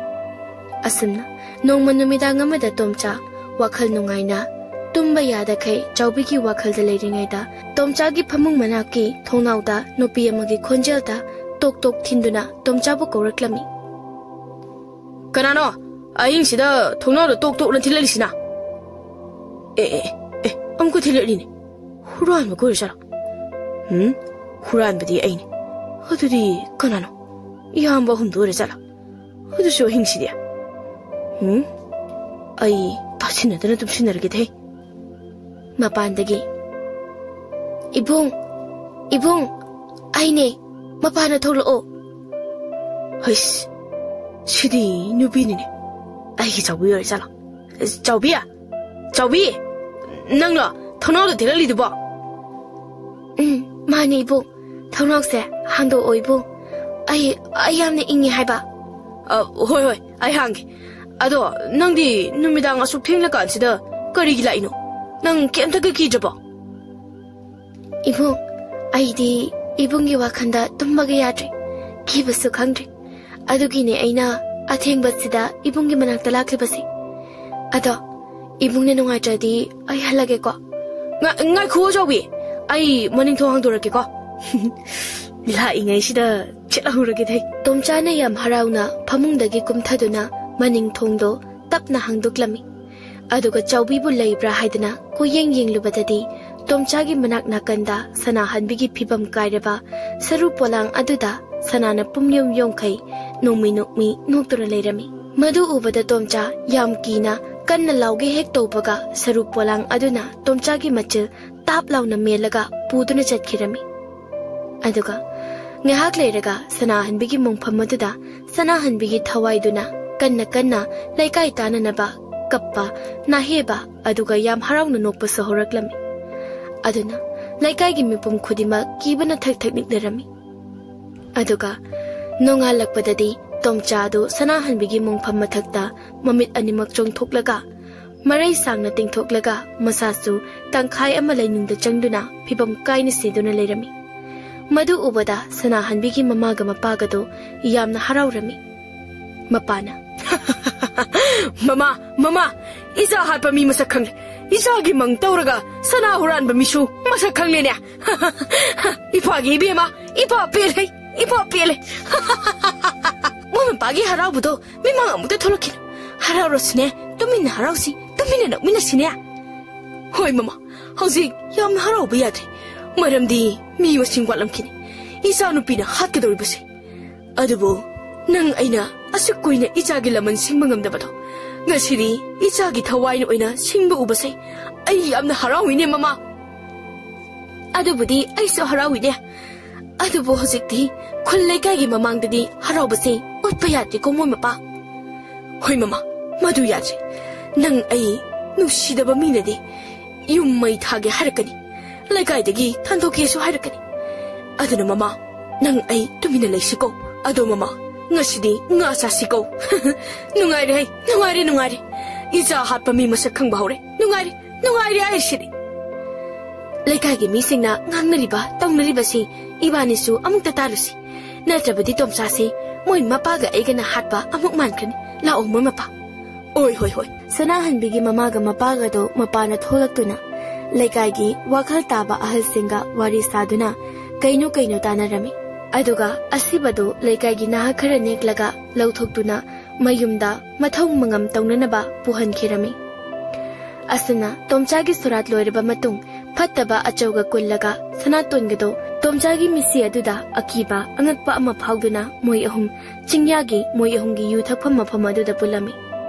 ꯑꯁꯨꯝꯅ ꯅꯣꯡꯃ ꯅꯨꯃꯤꯗꯥꯡ ꯑꯃꯗ ꯇꯣꯝꯆꯥ ꯋꯥꯈꯜ ꯅꯨꯡꯉꯥꯏꯅ ꯇꯨꯝꯕ ꯌꯥꯗꯈꯩ ꯆꯥꯎꯕꯤꯒꯤ ꯋꯥꯈꯜꯗ ꯂꯩꯔꯤꯉꯩꯗ, ꯇꯣꯝꯆꯥꯒꯤ ꯐꯃꯨꯡ ꯃꯅꯥꯛꯀꯤ ꯊꯣꯡꯅꯥꯎꯗ ꯅꯨꯄꯤ ꯑꯃꯒꯤ ꯈꯣꯟꯖꯦꯜꯗ ꯇꯣꯛ ꯇꯣꯛ ꯊꯤꯟꯗꯨꯅ ꯇꯣꯝꯆꯥꯕꯨ ꯀꯧꯔꯛꯂꯝꯃꯤ꯫ "ꯀꯅꯥꯅꯣ ꯑꯍꯤꯡꯁꯤꯗ ꯊꯣꯡꯅꯥꯎꯗ ꯇꯣꯛ ꯇꯣꯛꯅ ꯊꯤꯜꯂꯛꯂꯤꯁꯤꯅ?" "ꯑꯦ, ꯑꯦ, ꯑꯦ, ꯑꯃꯨꯛꯀ ꯊꯤꯜꯂꯛꯂꯤꯅꯦ꯫ ꯍꯨꯔꯥꯟꯕ ꯀꯣꯏꯔ ꯆꯠꯂꯣ꯫ ꯎꯝ, ꯍꯨꯔꯥꯟꯕꯗꯤ ꯑꯩꯅꯦ꯫ ꯑꯗꯨꯗꯤ ꯀꯅꯥꯅꯣ? ꯏꯌꯥꯝꯕ ꯑꯍꯨꯝꯗꯣ ꯑꯣꯏꯔ ꯆꯠꯂꯣ꯫ ꯑꯗꯨꯁꯨ ꯑꯍꯤꯡꯁꯤꯗꯤ꯫ ꯎꯝ, ꯑꯩ ꯇꯥꯁꯤꯟꯅꯗꯅ ꯇꯨꯝꯁꯤꯟꯅꯔꯒꯦꯗꯍꯦ꯫" ꯃꯄꯥꯟꯗꯒꯤ, "ꯏꯕꯨꯡ, ꯏꯕꯨꯡ, ꯑꯩꯅꯦ, ꯃꯄꯥꯟꯗ ꯊꯣꯛꯂꯛꯑꯣ꯫" ꯍꯩꯁ, ꯁꯤꯗꯤ ꯅꯨꯄꯤꯅꯤꯅꯦ꯫ ꯑꯩꯒꯤ ꯆꯥꯎꯕꯤ ꯑꯣꯏꯔ ꯆꯠꯂꯣ꯫ ꯆꯥꯎꯕꯤ? ꯆꯥꯎꯕꯤ? ꯅꯪꯂꯣ ꯊꯣꯡꯅꯥꯎꯗ ꯊꯦꯠꯂꯛꯂꯤꯗꯨꯕꯣ? "ꯎꯝ, ꯃꯥꯅꯦ ꯏꯕꯨꯡ꯫ ꯊꯣꯡꯅꯥꯎꯁꯦ ꯍꯥꯡꯗꯣꯛꯑꯣ ꯏꯕꯨꯡ꯫ ꯑꯩ, ꯑꯩ ꯌꯥꯝꯅ ꯏꯪꯉꯦ ꯍꯥꯏꯕ꯫" "ꯑ, ꯍꯣꯏ, ꯍꯣꯏ, ꯑꯩ ꯍꯥꯡꯒꯦ꯫ ꯑꯗꯣ ꯅꯪꯗꯤ ꯅꯨꯃꯤꯗꯥꯡ ꯑꯁꯨꯛ ꯊꯦꯡꯂꯀꯥꯟꯁꯤꯗ ꯀꯔꯤꯒꯤ ꯂꯥꯛꯏꯅꯣ? ꯅꯪ ꯀꯩꯝꯇꯒ ꯀꯤꯗ꯭ꯔꯕꯣ?" "ꯏꯕꯨꯡ, ꯑꯩꯗꯤ ꯏꯕꯨꯡꯒꯤ ꯋꯥꯈꯜꯗ ꯇꯨꯝꯕꯒ ꯌꯥꯗ꯭ꯔꯦ, ꯀꯤꯕꯁꯨ ꯈꯪꯗ꯭ꯔꯦ꯫ ꯑꯗꯨꯒꯤꯅꯦ ꯑꯩꯅ ꯑꯊꯦꯡꯕꯁꯤꯗ ꯏꯕꯨꯡꯒꯤ ꯃꯅꯥꯛꯇ ꯂꯥꯛꯂꯤꯕꯁꯦ꯫ ꯑꯗꯣ ꯏꯕꯨꯡꯅ ꯅꯨꯡꯉꯥꯏꯇ꯭ꯔꯗꯤ ꯑꯩ ꯍꯜꯂꯒꯦꯀꯣ꯫" "ꯉꯥ-, ꯉꯥꯏꯈꯨꯑꯣ ꯆꯥꯎꯕꯤ, ꯑꯩ ꯃꯅꯤꯡ ꯊꯣꯡ ꯍꯥꯡꯗꯣꯔꯛꯀꯦꯀꯣ꯫" ꯂꯥꯛꯏꯉꯩꯁꯤꯗ ꯆꯠꯍꯧꯔꯒꯦꯗꯩ꯫ ꯇꯣꯝꯆꯥꯅ ꯌꯥꯝ ꯍꯔꯥꯎꯅ ꯐꯃꯨꯡꯗꯒꯤ ꯀꯨꯝꯊꯗꯨꯅ ꯃꯅꯤꯡ ꯊꯣꯡꯗꯣ ꯇꯞꯅ ꯍꯥꯡꯗꯣꯛꯂꯝꯃꯤ꯫ ꯑꯗꯨꯒ ꯆꯥꯎꯕꯤꯕꯨ ꯂꯩꯕ꯭ꯔꯥ ꯍꯥꯏꯗꯅ ꯀꯣꯏꯌꯦꯡ ꯌꯦꯡꯂꯨꯕꯗꯗꯤ, ꯇꯣꯝꯆꯥꯒꯤ ꯃꯅꯥꯛ ꯅꯥꯀꯟꯗ ꯁꯅꯥꯍꯟꯕꯤꯒꯤ ꯐꯤꯕꯝ ꯀꯥꯏꯔꯕ ꯁꯔꯨ ꯄꯣꯂꯥꯡ ꯑꯗꯨꯗ ꯁꯅꯥꯅ ꯄꯨꯝꯌꯣꯝ ꯌꯣꯝꯈꯩ ꯅꯣꯡꯃꯤ ꯅꯣꯛꯃꯤ ꯅꯣꯛꯇꯨꯅ ꯂꯩꯔꯝꯃꯤ꯫ ꯃꯗꯨ ꯎꯕꯗ ꯇꯣꯝꯆꯥ ꯌꯥꯝ ꯀꯤꯅ ꯀꯟꯅ ꯂꯥꯎꯒꯦ ꯍꯦꯛ ꯇꯧꯕꯒ, ꯁꯔꯨ ꯄꯣꯂꯥꯡ ꯑꯗꯨꯅ ꯇꯣꯝꯆꯥꯒꯤ ꯃꯆꯤꯜ ꯇꯥꯞ ꯂꯥꯎꯅ ꯃꯦꯜꯂꯒ ꯄꯨꯗꯨꯅ ꯆꯠꯈꯤꯔꯝꯃꯤ꯫ ꯑꯗꯨꯒ ꯉꯥꯏꯍꯥꯛ ꯂꯩꯔꯒ ꯁꯅꯥꯍꯟꯕꯤꯒꯤ ꯃꯣꯡꯐꯝ ꯑꯗꯨꯗ ꯁꯅꯥꯍꯟꯕꯤꯒꯤ ꯊꯋꯥꯏꯗꯨꯅ ꯀꯟꯅ ꯀꯟꯅ ꯂꯩꯀꯥꯏ ꯇꯥꯅꯅꯕ ꯀꯞꯄ, ꯅꯥꯍꯦꯕ, ꯑꯗꯨꯒ ꯌꯥꯝ ꯍꯔꯥꯎꯅ ꯅꯣꯛꯄꯁꯨ ꯍꯧꯔꯛꯂꯝꯃꯤ꯫ ꯑꯗꯨꯅ ꯂꯩꯀꯥꯏꯒꯤ ꯃꯤꯄꯨꯝ ꯈꯨꯗꯤꯡꯃꯛ ꯀꯤꯕꯅ ꯊꯛ ꯊꯛ ꯅꯤꯛꯅꯔꯝꯃꯤ꯫ ꯑꯗꯨꯒ ꯅꯣꯡꯉꯥꯜꯂꯛꯄꯗꯗꯤ ꯇꯣꯝꯆꯥꯗꯨ ꯁꯅꯥꯍꯟꯕꯤꯒꯤ ꯃꯣꯡꯐꯝ ꯃꯊꯛꯇ ꯃꯃꯤꯠ ꯑꯅꯤꯃꯛ ꯆꯣꯡꯊꯣꯛꯂꯒ, ꯃꯔꯩ ꯁꯥꯡꯅ ꯇꯤꯡꯊꯣꯛꯂꯒ, ꯃꯁꯥꯁꯨ ꯇꯪꯈꯥꯏ ꯑꯃ ꯂꯩꯅꯨꯡꯗ ꯆꯪꯗꯨꯅ ꯐꯤꯕꯝ ꯀꯥꯏꯅ ꯁꯤꯗꯨꯅ ꯂꯩꯔꯝꯃꯤ꯫ ꯃꯗꯨ ꯎꯕꯗ ꯁꯅꯥꯍꯟꯕꯤꯒꯤ ꯃꯃꯥꯒ ꯃꯄꯥꯒꯗꯣ ꯌꯥꯝꯅ ꯍꯔꯥꯎꯔꯝꯃꯤ꯫ ꯃꯄꯥꯅ, "ꯃꯃꯥ, ꯃꯃꯥ, ꯏꯆꯥ ꯍꯥꯠꯄ ꯃꯤ ꯃꯁꯛ ꯈꯪꯂꯦ꯫ ꯏꯆꯥꯒꯤ ꯃꯪ ꯇꯧꯔꯒ ꯁꯅꯥ ꯍꯨꯔꯥꯟꯕ ꯃꯤꯁꯨ ꯃꯁꯛ ꯈꯪꯂꯦꯅꯦ꯫ ꯏꯄꯥꯒꯤ ꯏꯕꯦꯝꯃ, ꯏꯄꯥ ꯄꯦꯜꯂꯦ, ꯏꯄꯥ ꯄꯦꯜꯂꯦ꯫" ꯃꯣꯏ ꯃꯄꯥꯒꯤ ꯍꯔꯥꯎꯕꯗꯣ ꯃꯤꯃꯥꯡ ꯑꯃꯨꯛꯇ ꯊꯣꯛꯂꯛꯈꯤꯅꯨ꯫ ꯍꯔꯥꯎꯔꯁꯨꯅꯦ, ꯇꯨꯃꯤꯟꯅ ꯍꯔꯥꯎꯁꯤ, ꯇꯨꯃꯤꯟꯅ ꯅꯣꯛꯃꯤꯟꯅꯁꯤꯅꯦ꯫ ꯍꯣꯏ ꯃꯃꯥ, ꯍꯧꯖꯤꯛ ꯌꯥꯝꯅ ꯍꯔꯥꯎꯕ ꯌꯥꯗ꯭ꯔꯦ, ꯃꯔꯝꯗꯤ ꯃꯤ ꯃꯁꯤꯡ ꯋꯥꯠꯂꯝꯈꯤꯅꯤ꯫ ꯏꯆꯥꯅꯨꯄꯤꯅ ꯍꯥꯠꯀꯗꯧꯔꯤꯕꯁꯦ꯫ ꯑꯗꯨꯕꯨ ꯅꯪ ꯑꯩꯅ ꯑꯁꯨꯛ ꯀꯨꯏꯅ ꯏꯆꯥꯒꯤ ꯂꯃꯟ ꯁꯤꯡꯕ ꯉꯝꯗꯕꯗꯣ, ꯉꯁꯤꯗꯤ ꯏꯆꯥꯒꯤ ꯊꯋꯥꯏꯅ ꯑꯣꯏꯅ ꯁꯤꯡꯕ ꯎꯕꯁꯦ ꯑꯩ ꯌꯥꯝꯅ ꯍꯔꯥꯎꯏꯅꯦ ꯃꯃꯥ꯫ ꯑꯗꯨꯕꯨꯗꯤ ꯑꯩꯁꯨ ꯍꯔꯥꯎꯏꯅꯦ꯫ ꯑꯗꯨꯕꯨ ꯍꯧꯖꯤꯛꯇꯤ ꯈꯨꯜ ꯂꯩꯀꯥꯏꯒꯤ ꯃꯃꯥꯡꯗꯗꯤ ꯍꯔꯥꯎꯕꯁꯦ ꯎꯠꯄ ꯌꯥꯗꯦꯀꯣ ꯃꯣꯏ ꯃꯄꯥ꯫ ꯍꯣꯏ ꯃꯃꯥ, ꯃꯗꯨ ꯌꯥꯗ꯭ꯔꯦ꯫ ꯅꯪ ꯑꯩ ꯅꯨꯡꯁꯤꯗꯕ ꯃꯤꯅꯗꯤ ꯌꯨꯝ ꯃꯩ ꯊꯥꯒꯦ ꯍꯥꯏꯔꯛꯀꯅꯤ, ꯂꯩꯀꯥꯏꯗꯒꯤ ꯊꯥꯟꯗꯣꯛꯀꯦꯁꯨ ꯍꯥꯏꯔꯛꯀꯅꯤ꯫ ꯑꯗꯨꯅ ꯃꯃꯥ, ꯅꯪ ꯑꯩ ꯇꯨꯃꯤꯟꯅ ꯂꯩꯁꯤꯀꯣ꯫ ꯑꯗꯣ ꯃꯃꯥ, ꯉꯁꯤꯗꯤ ꯉꯥ ꯆꯥꯁꯤꯀꯣ꯫ ꯅꯨꯡꯉꯥꯏꯔꯦ ꯍꯩ, ꯅꯨꯡꯉꯥꯏꯔꯦ, ꯅꯨꯡꯉꯥꯏꯔꯦ꯫ ꯏꯆꯥ ꯍꯥꯠꯄ ꯃꯤ ꯃꯁꯛ ꯈꯪꯕ ꯍꯧꯔꯦ꯫ ꯅꯨꯡꯉꯥꯏꯔꯦ, ꯅꯨꯡꯉꯥꯏꯔꯦ ꯍꯥꯏꯔꯤꯁꯤꯗꯤ꯫ ꯂꯩꯀꯥꯏꯒꯤ ꯃꯤꯁꯤꯡꯅ ꯉꯥꯡꯅꯔꯤꯕ ꯇꯧꯅꯔꯤꯕꯁꯤ ꯏꯕꯥꯅꯤꯁꯨ ꯑꯃꯨꯛꯇ ꯇꯥꯔꯨꯁꯤ꯫ ꯅꯠꯇ꯭ꯔꯕꯗꯤ ꯇꯣꯝꯆꯥꯁꯤ ꯃꯣꯏ ꯃꯄꯥꯒ ꯑꯩꯒꯅ ꯍꯥꯠꯄ ꯑꯃꯨꯛ ꯃꯥꯟꯈ꯭ꯔꯅꯤ꯫ ꯂꯥꯛꯑꯣ ꯃꯣꯏ ꯃꯄꯥ꯫ ꯑꯣꯏ, ꯍꯣꯏ, ꯍꯣꯏ꯫ ꯁꯅꯥꯍꯟꯕꯤꯒꯤ ꯃꯃꯥꯒ ꯃꯄꯥꯒꯗꯣ ꯃꯄꯥꯅ ꯊꯣꯛꯂꯛꯇꯨꯅ ꯂꯩꯀꯥꯏꯒꯤ ꯋꯥꯈꯜ ꯇꯥꯕ ꯑꯍꯜꯁꯤꯡꯒ ꯋꯥꯔꯤ ꯁꯥꯗꯨꯅ ꯀꯩꯅꯣ ꯀꯩꯅꯣ ꯇꯥꯟꯅꯔꯝꯃꯤ꯫ ꯑꯗꯨꯒ ꯑꯁꯤꯕꯗꯨ ꯂꯩꯀꯥꯏꯒꯤ ꯅꯍꯥ ꯈꯔ ꯅꯦꯛꯂꯒ ꯂꯧꯊꯣꯛꯇꯨꯅ ꯃꯌꯨꯝꯗ ꯃꯊꯧ ꯃꯉꯝ ꯇꯧꯅꯅꯕ ꯄꯨꯍꯟꯈꯤꯔꯝꯃꯤ꯫ ꯑꯁꯨꯝꯅ ꯇꯣꯝꯆꯥꯒꯤ ꯁꯣꯔꯥꯠ ꯂꯣꯏꯔꯕ ꯃꯇꯨꯡ, ꯐꯠꯇꯕ ꯑꯆꯧꯒ ꯀꯨꯜꯂꯒ ꯁꯅꯥꯇꯣꯟꯒꯗꯣ ꯇꯣꯝꯆꯥꯒꯤ ꯃꯤꯠꯁꯤ ꯑꯗꯨꯗ ꯑꯀꯤꯕ ꯑꯉꯛꯄ ꯑꯃ ꯐꯥꯎꯗꯨꯅ ꯃꯣꯏ ꯑꯍꯨꯝ ꯆꯤꯡꯌꯥꯒꯤ ꯃꯣꯏ ꯑꯍꯨꯝꯒꯤ ꯌꯨ ꯊꯛꯐꯝ ꯃꯐꯝ ꯑꯗꯨꯗ ꯄꯨꯜꯂꯝꯃꯤ꯫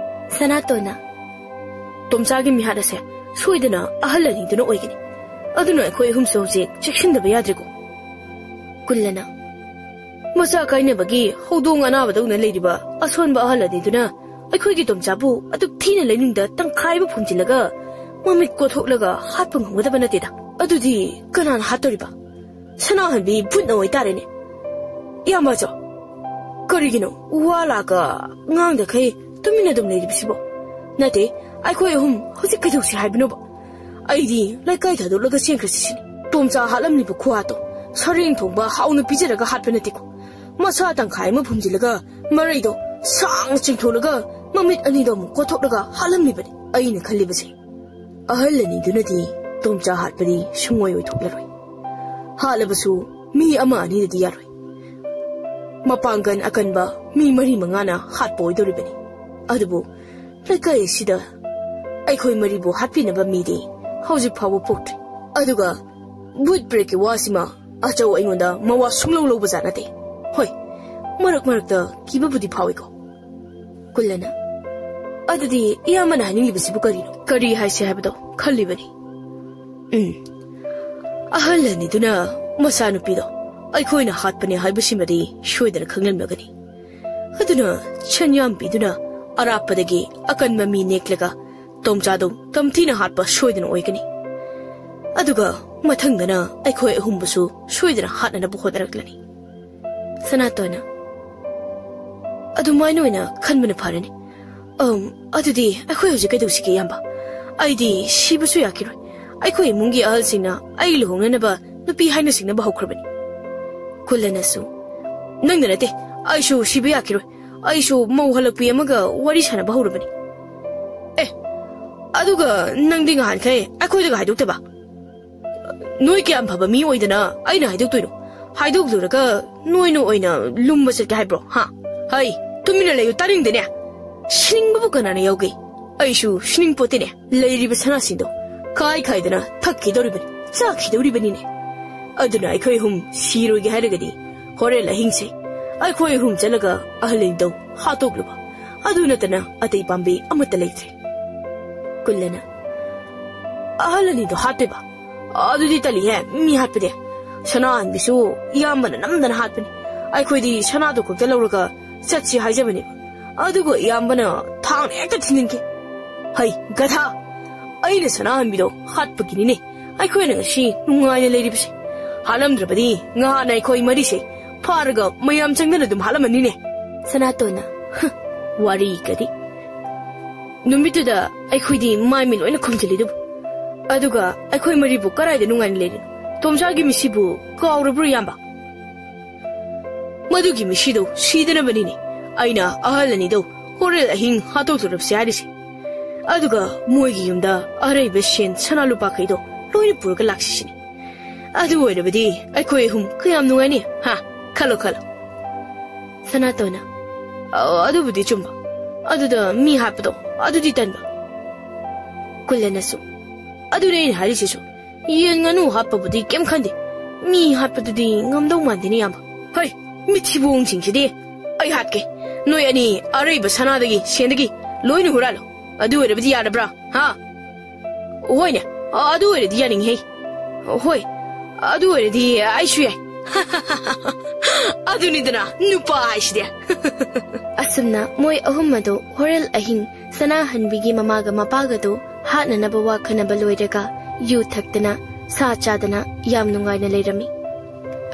ꯁꯅꯥꯇꯣꯟꯅ, "ꯇꯣꯝꯆꯥꯒꯤ ꯃꯤꯍꯥꯠ ꯑꯁꯦ ꯁꯣꯏꯗꯅ ꯑꯍꯜ ꯑꯅꯤꯗꯨꯅ ꯑꯣꯏꯒꯅꯤ꯫ ꯑꯗꯨꯅ ꯑꯩꯈꯣꯏ ꯑꯍꯨꯝꯁꯨ ꯍꯧꯖꯤꯛ ꯆꯦꯛꯁꯤꯟꯗꯕ ꯌꯥꯗ꯭ꯔꯦꯀꯣ꯫" ꯀꯨꯜꯂꯅ, "ꯃꯆꯥ ꯀꯥꯏꯅꯕꯒꯤ ꯍꯧꯗꯣꯡ ꯑꯅꯥꯕꯗꯧꯅ ꯂꯩꯔꯤꯕ ꯑꯁꯣꯟꯕ ꯑꯍꯜ ꯑꯅꯤꯗꯨꯅ ꯑꯩꯈꯣꯏꯒꯤ ꯇꯣꯝꯆꯥꯕꯨ ꯑꯗꯨꯛ ꯊꯤꯅ ꯂꯩꯅꯨꯡꯗ ꯇꯪꯈꯥꯏ ꯑꯃ ꯐꯨꯝꯖꯤꯜꯂꯒ ꯃꯃꯤꯠ ꯀꯣꯊꯣꯛꯂꯒ ꯍꯥꯠꯄ ꯉꯝꯒꯗꯕ ꯅꯠꯇꯦꯗ꯫ ꯑꯗꯨꯗꯤ ꯀꯅꯥꯅ ꯍꯥꯠꯇꯣꯔꯤꯕ? ꯁꯅꯥꯍꯟꯕꯤ ꯚꯨꯠꯅ ꯑꯣꯏꯇꯥꯔꯦꯅꯦ꯫ ꯏꯌꯥꯝꯕꯆꯧ, ꯀꯔꯤꯒꯤꯅꯣ ꯋꯥ ꯂꯥꯛꯀ ꯉꯥꯡꯗꯈꯩ ꯇꯨꯃꯤꯟꯅ ꯑꯗꯨꯝ ꯂꯩꯔꯤꯕꯁꯤꯕꯣ? ꯅꯠꯇꯦ, ꯑꯩꯈꯣꯏ ꯑꯍꯨꯝ ꯍꯧꯖꯤꯛ ꯀꯩꯗꯧꯁꯤ ꯍꯥꯏꯕꯅꯣꯕ? ꯑꯩꯗꯤ ꯂꯩꯀꯥꯏ ꯊꯥꯗꯣꯛꯂꯒ ꯆꯦꯟꯈ꯭ꯔꯁꯤ ꯁꯤꯅꯤ꯫ ꯇꯣꯝꯆꯥ ꯍꯥꯠꯂꯝꯂꯤꯕ ꯈꯨꯍꯥꯠꯇꯣ ꯁꯔꯦꯡ ꯊꯣꯡꯕ ꯍꯥꯎꯅ ꯄꯤꯖꯔꯒ ꯍꯥꯠꯄ ꯅꯠꯇꯦꯀꯣ꯫ ꯃꯁꯥ ꯇꯪꯈꯥꯏ ꯑꯃ ꯐꯨꯝꯖꯤꯜꯂꯒ ꯃꯔꯩꯗꯣ ꯁꯥꯡꯅ ꯆꯤꯡꯊꯣꯛꯂꯒ ꯃꯃꯤꯠ ꯑꯅꯤꯗꯣ ꯑꯃꯨꯛ ꯀꯣꯊꯣꯛꯂꯒ ꯍꯥꯠꯂꯝꯂꯤꯕꯅꯤ꯫ ꯑꯩꯅ ꯈꯜꯂꯤꯕꯁꯦ, ꯑꯍꯜ ꯑꯅꯤꯗꯨꯅꯗꯤ ꯇꯣꯝꯆꯥ ꯍꯥꯠꯄꯗꯤ ꯁꯨꯡꯑꯣꯏ ꯑꯣꯏꯊꯣꯛꯂꯔꯣꯏ꯫ ꯍꯥꯠꯂꯕꯁꯨ ꯃꯤ ꯑꯃ ꯑꯅꯤꯅꯗꯤ ꯌꯥꯔꯣꯏ꯫ ꯃꯄꯥꯡꯒꯜ ꯑꯀꯟꯕ ꯃꯤ ꯃꯔꯤ ꯃꯉꯥꯅ ꯍꯥꯠꯄ ꯑꯣꯏꯗꯧꯔꯤꯕꯅꯤ꯫ ꯑꯗꯨꯕꯨ ꯂꯩꯀꯥꯏ ꯑꯁꯤꯗ ꯑꯩꯈꯣꯏ ꯃꯔꯤꯕꯨ ꯍꯥꯠꯄꯤꯅꯕ ꯃꯤꯗꯤ ꯍꯧꯖꯤꯛ ꯐꯥꯎꯕ ꯄꯣꯛꯇ꯭ꯔꯤ꯫ ꯑꯗꯨꯒ ꯚꯨꯠ ꯄ꯭ꯔꯦꯠꯀꯤ ꯋꯥꯁꯤꯃ ꯑꯆꯧ ꯑꯩꯉꯣꯟꯗ ꯃꯋꯥ ꯁꯨꯡꯂꯧ ꯂꯧꯕꯖꯥꯠ ꯅꯠꯇꯦ꯫ ꯍꯣꯏ, ꯃꯔꯛ ꯃꯔꯛꯇ ꯀꯤꯕꯕꯨꯗꯤ ꯐꯥꯎꯏꯀꯣ꯫" ꯀꯨꯜꯂꯅ, "ꯑꯗꯨꯗꯤ ꯏꯌꯥꯝꯕꯅ ꯍꯥꯏꯅꯤꯡꯂꯤꯕꯁꯤꯕꯨ ꯀꯔꯤꯅꯣ? ꯀꯔꯤ ꯍꯥꯏꯁꯤ ꯍꯥꯏꯕꯗꯣ ꯈꯜꯂꯤꯕꯅꯤ꯫" ꯎꯝ, ꯑꯍꯜ ꯑꯅꯤꯗꯨꯅ ꯃꯆꯥꯅꯨꯄꯤꯗꯣ ꯑꯩꯈꯣꯏꯅ ꯍꯥꯠꯄꯅꯦ ꯍꯥꯏꯕꯁꯤꯃꯗꯤ ꯁꯣꯏꯗꯅ ꯈꯪꯂꯝꯂꯒꯅꯤ꯫ ꯑꯗꯨꯅ ꯁꯟꯌꯥꯝꯕꯤꯗꯨꯅ ꯑꯔꯥꯞꯄꯗꯒꯤ ꯑꯀꯟꯕ ꯃꯤ ꯅꯦꯛꯂꯒ ꯇꯣꯝꯆꯥꯗꯣ ꯇꯝꯊꯤꯅ ꯍꯥꯠꯄ ꯁꯣꯏꯗꯅ ꯑꯣꯏꯒꯅꯤ꯫ ꯑꯗꯨꯒ ꯃꯊꯪꯗꯅ ꯑꯩꯈꯣꯏ ꯑꯍꯨꯝꯕꯨꯁꯨ ꯁꯣꯏꯗꯅ ꯍꯥꯠꯅꯅꯕ ꯍꯣꯠꯅꯔꯛꯂꯅꯤ꯫ ꯁꯅꯥꯇꯣꯟꯅ, "ꯑꯗꯨꯃꯥꯏꯅ ꯑꯣꯏꯅ ꯈꯟꯕꯅ ꯐꯔꯅꯤ꯫ ꯑꯝ, ꯑꯗꯨꯗꯤ ꯑꯩꯈꯣꯏ ꯍꯧꯖꯤꯛ ꯀꯩꯗꯧꯁꯤꯒꯦ, ꯏꯌꯥꯝꯕ? ꯑꯩꯗꯤ ꯁꯤꯕꯁꯨ ꯌꯥꯈꯤꯔꯣꯏ꯫ ꯑꯩꯈꯣꯏ ꯏꯃꯨꯡꯒꯤ ꯑꯍꯜꯁꯤꯡꯅ ꯑꯩ ꯂꯨꯍꯣꯡꯅꯅꯕ ꯅꯨꯄꯤ ꯍꯥꯏꯅ ꯁꯤꯡꯅꯕ ꯍꯧꯈ꯭ꯔꯕꯅꯤ꯫" ꯀꯨꯜꯂꯅꯁꯨ, "ꯅꯪꯗ ꯅꯠꯇꯦ, ꯑꯩꯁꯨ ꯁꯤꯕ ꯌꯥꯈꯤꯔꯣꯏ꯫ ꯑꯩꯁꯨ ꯃꯧ ꯍꯜꯂꯛꯄꯤ ꯑꯃꯒ ꯋꯥꯔꯤ ꯁꯥꯟꯅꯕ ꯍꯧꯔꯕꯅꯤ꯫" "ꯑꯦ, ꯑꯗꯨꯒ ꯅꯪꯗꯤ ꯉꯍꯥꯟꯈꯩ ꯑꯩꯈꯣꯏꯗꯒ ꯍꯥꯏꯗꯣꯛꯇꯕ?" ꯅꯣꯏ ꯀꯌꯥꯝ ꯐꯕ ꯃꯤ ꯑꯣꯏꯗꯅ ꯑꯩꯅ ꯍꯥꯏꯗꯣꯛꯇꯣꯏꯅꯣ? ꯍꯥꯏꯗꯣꯛꯂꯨꯔꯒ ꯅꯣꯏꯅ ꯑꯣꯏꯅ ꯂꯨꯝꯕ ꯆꯠꯀꯦ ꯍꯥꯏꯕ꯭ꯔꯣ? ꯍꯥ? ꯍꯩ, ꯇꯨꯃꯤꯟꯅ ꯂꯩꯌꯨ, ꯇꯥꯅꯤꯡꯗꯦꯅꯦ꯫ ꯁꯤꯅꯤꯡꯕꯕꯨ ꯀꯅꯥꯅ ꯌꯥꯎꯒꯦ? ꯑꯩꯁꯨ ꯁꯤꯅꯤꯡꯄꯣꯠꯇꯦꯅꯦ꯫ ꯂꯩꯔꯤꯕ ꯁꯅꯥꯁꯤꯡꯗꯣ ꯈꯥꯏ ꯈꯥꯏꯗꯅ ꯊꯛꯈꯤꯗꯧꯔꯤꯕꯅꯤ, ꯆꯥꯈꯤꯗꯧꯔꯤꯕꯅꯤꯅꯦ꯫ ꯑꯗꯨꯅ ꯑꯩꯈꯣꯏ ꯑꯍꯨꯝ ꯁꯤꯔꯣꯏꯒꯦ ꯍꯥꯏꯔꯒꯗꯤ ꯍꯣꯔꯦꯟ ꯑꯍꯤꯡꯁꯦ ꯑꯩꯈꯣꯏ ꯑꯍꯨꯝ ꯆꯠꯂꯒ ꯑꯍꯜ ꯑꯅꯤꯗꯣ ꯍꯥꯠꯇꯣꯛꯂꯨꯕ꯫ ꯑꯗꯨ ꯅꯠꯇꯅ ꯑꯇꯩ ꯄꯥꯝꯕꯩ ꯑꯃꯠꯇ ꯂꯩꯇ꯭ꯔꯦ꯫ ꯀꯨꯜꯂꯅ, "ꯑꯍꯜ ꯑꯅꯤꯗꯣ ꯍꯥꯠꯇꯣꯏꯕ? ꯑꯗꯨꯗꯤ ꯇꯜꯂꯤꯍꯦ, ꯃꯤ ꯍꯥꯠꯄꯗꯤ꯫ ꯁꯅꯥꯍꯟꯕꯤꯁꯨ ꯏꯌꯥꯝꯕꯅ ꯅꯝꯗꯅ ꯍꯥꯠꯄꯅꯤ꯫ ꯑꯩꯈꯣꯏꯗꯤ ꯁꯅꯥꯗꯣ ꯈꯛꯇ ꯂꯧꯔꯒ ꯆꯠꯁꯤ ꯍꯥꯏꯖꯕꯅꯦꯕ꯫ ꯑꯗꯨꯒ ꯏꯌꯥꯝꯕꯅ ꯊꯥꯡꯅ ꯍꯦꯛꯇ ꯊꯤꯟꯖꯤꯟꯈꯤ꯫" "ꯍꯩ, ꯒꯙꯥ! ꯑꯩꯅ ꯁꯅꯥꯍꯟꯕꯤꯗꯣ ꯍꯥꯠꯄꯒꯤꯅꯤꯅꯦ ꯑꯩꯈꯣꯏꯅ ꯉꯁꯤ ꯅꯨꯡꯉꯥꯏꯅ ꯂꯩꯔꯤꯕꯁꯦ꯫ ꯍꯥꯠꯂꯝꯗ꯭ꯔꯕꯗꯤ ꯉꯍꯥꯟꯅ ꯑꯩꯈꯣꯏ ꯃꯔꯤꯁꯦ ꯐꯥꯔꯒ ꯃꯌꯥꯝ ꯆꯪꯗꯅ ꯑꯗꯨꯝ ꯍꯥꯠꯂꯝꯃꯅꯤꯅꯦ꯫" ꯁꯅꯥꯇꯣꯟꯅ, "ꯍ, ꯋꯥꯔꯤꯒꯗꯤ꯫ ꯅꯨꯃꯤꯠꯇꯨꯗ ꯑꯩꯈꯣꯏꯗꯤ ꯃꯥꯏ ꯃꯤ ꯂꯣꯏꯅ ꯈꯨꯝꯖꯤꯜꯂꯤꯗꯨꯕꯨ꯫ ꯑꯗꯨꯒ ꯑꯩꯈꯣꯏ ꯃꯔꯤꯕꯨ ꯀꯗꯥꯏꯗ ꯅꯨꯡꯉꯥꯏꯅ ꯂꯩꯔꯤꯅꯣ? ꯇꯣꯝꯆꯥꯒꯤ ꯃꯤꯁꯤꯕꯨ ꯀꯥꯎꯔꯕ꯭ꯔꯣ, ꯏꯌꯥꯝꯕ? ꯃꯗꯨꯒꯤ ꯃꯤꯁꯤꯗꯣ ꯁꯤꯗꯅꯕꯅꯤꯅꯦ ꯑꯩꯅ ꯑꯍꯜ ꯑꯅꯤꯗꯣ ꯍꯣꯔꯦꯟ ꯑꯍꯤꯡ ꯍꯥꯠꯇꯣꯛꯇꯣꯔꯕꯁꯦ ꯍꯥꯏꯔꯤꯁꯦ꯫ ꯑꯗꯨꯒ ꯃꯣꯏꯒꯤ ꯌꯨꯝꯗ ꯑꯔꯩꯕ ꯁꯦꯟ ꯁꯅꯥ ꯂꯨꯄꯥꯈꯩꯗꯣ ꯂꯣꯏꯅ ꯄꯨꯔꯒ ꯂꯥꯛꯁꯤꯁꯤꯅꯤ꯫ ꯑꯗꯨ ꯑꯣꯏꯔꯕꯗꯤ ꯑꯩꯈꯣꯏ ꯑꯍꯨꯝ ꯀꯌꯥꯝ ꯅꯨꯡꯉꯥꯏꯅꯤ, ꯍꯥ? ꯈꯜꯂꯣ, ꯈꯜꯂꯣ꯫" ꯁꯅꯥꯇꯣꯟꯅ, "ꯑ, ꯑꯗꯨꯕꯨꯗꯤ ꯆꯨꯝꯕ꯫ ꯑꯗꯨꯗ ꯃꯤ ꯍꯥꯠꯄꯗꯣ, ꯑꯗꯨꯗꯤ ꯇꯟꯕ꯫" ꯀꯨꯜꯂꯅꯁꯨ, "ꯑꯗꯨꯅꯦ ꯑꯩꯅ ꯍꯥꯏꯔꯤꯁꯤꯁꯨ꯫ ꯌꯦꯟ ꯉꯥꯅꯨ ꯍꯥꯠꯄꯕꯨꯗꯤ ꯀꯩꯝ ꯈꯟꯗꯦ꯫ ꯃꯤ ꯍꯥꯠꯄꯗꯨꯗꯤ ꯉꯝꯗꯧ ꯃꯥꯟꯗꯦꯅꯦ, ꯏꯌꯥꯝꯕ꯫ ꯍꯩ, ꯃꯤꯊꯤꯕꯣꯡꯁꯤꯡꯁꯤꯗꯤ꯫ ꯑꯩ ꯍꯥꯠꯀꯦ꯫ ꯅꯣꯏ ꯑꯅꯤ ꯑꯔꯩꯕ ꯁꯅꯥꯗꯒꯤ, ꯁꯦꯟꯗꯒꯤ ꯂꯣꯏꯅ ꯍꯨꯔꯥꯜꯂꯣ꯫ ꯑꯗꯨ ꯑꯣꯏꯔꯕꯗꯤ ꯌꯥꯔꯕ꯭ꯔꯥ, ꯍꯥ?" "ꯍꯣꯏꯅꯦ, ꯑꯗꯨ ꯑꯣꯏꯔꯗꯤ ꯌꯥꯅꯤꯡꯉꯤ꯫ ꯍꯣꯏ, ꯑꯗꯨ ꯑꯣꯏꯔꯗꯤ ꯑꯩꯁꯨ ꯌꯥꯏ꯫" "ꯑꯗꯨꯅꯤꯗꯅ ꯅꯨꯄꯥ ꯍꯥꯏꯁꯤꯗꯤ꯫" ꯑꯁꯨꯝꯅ ꯃꯣꯏ ꯑꯍꯨꯝ ꯑꯗꯨ ꯍꯣꯔꯦꯜ ꯑꯍꯤꯡ ꯁꯅꯥꯍꯟꯕꯤꯒꯤ ꯃꯃꯥꯒ ꯃꯄꯥꯒꯗꯨ ꯍꯥꯠꯅꯅꯕ ꯋꯥ ꯈꯟꯅꯕ ꯂꯣꯏꯔꯒ ꯌꯨ ꯊꯛꯇꯅ ꯁꯥ ꯆꯥꯗꯅ ꯌꯥꯝ ꯅꯨꯡꯉꯥꯏꯅ ꯂꯩꯔꯝꯃꯤ꯫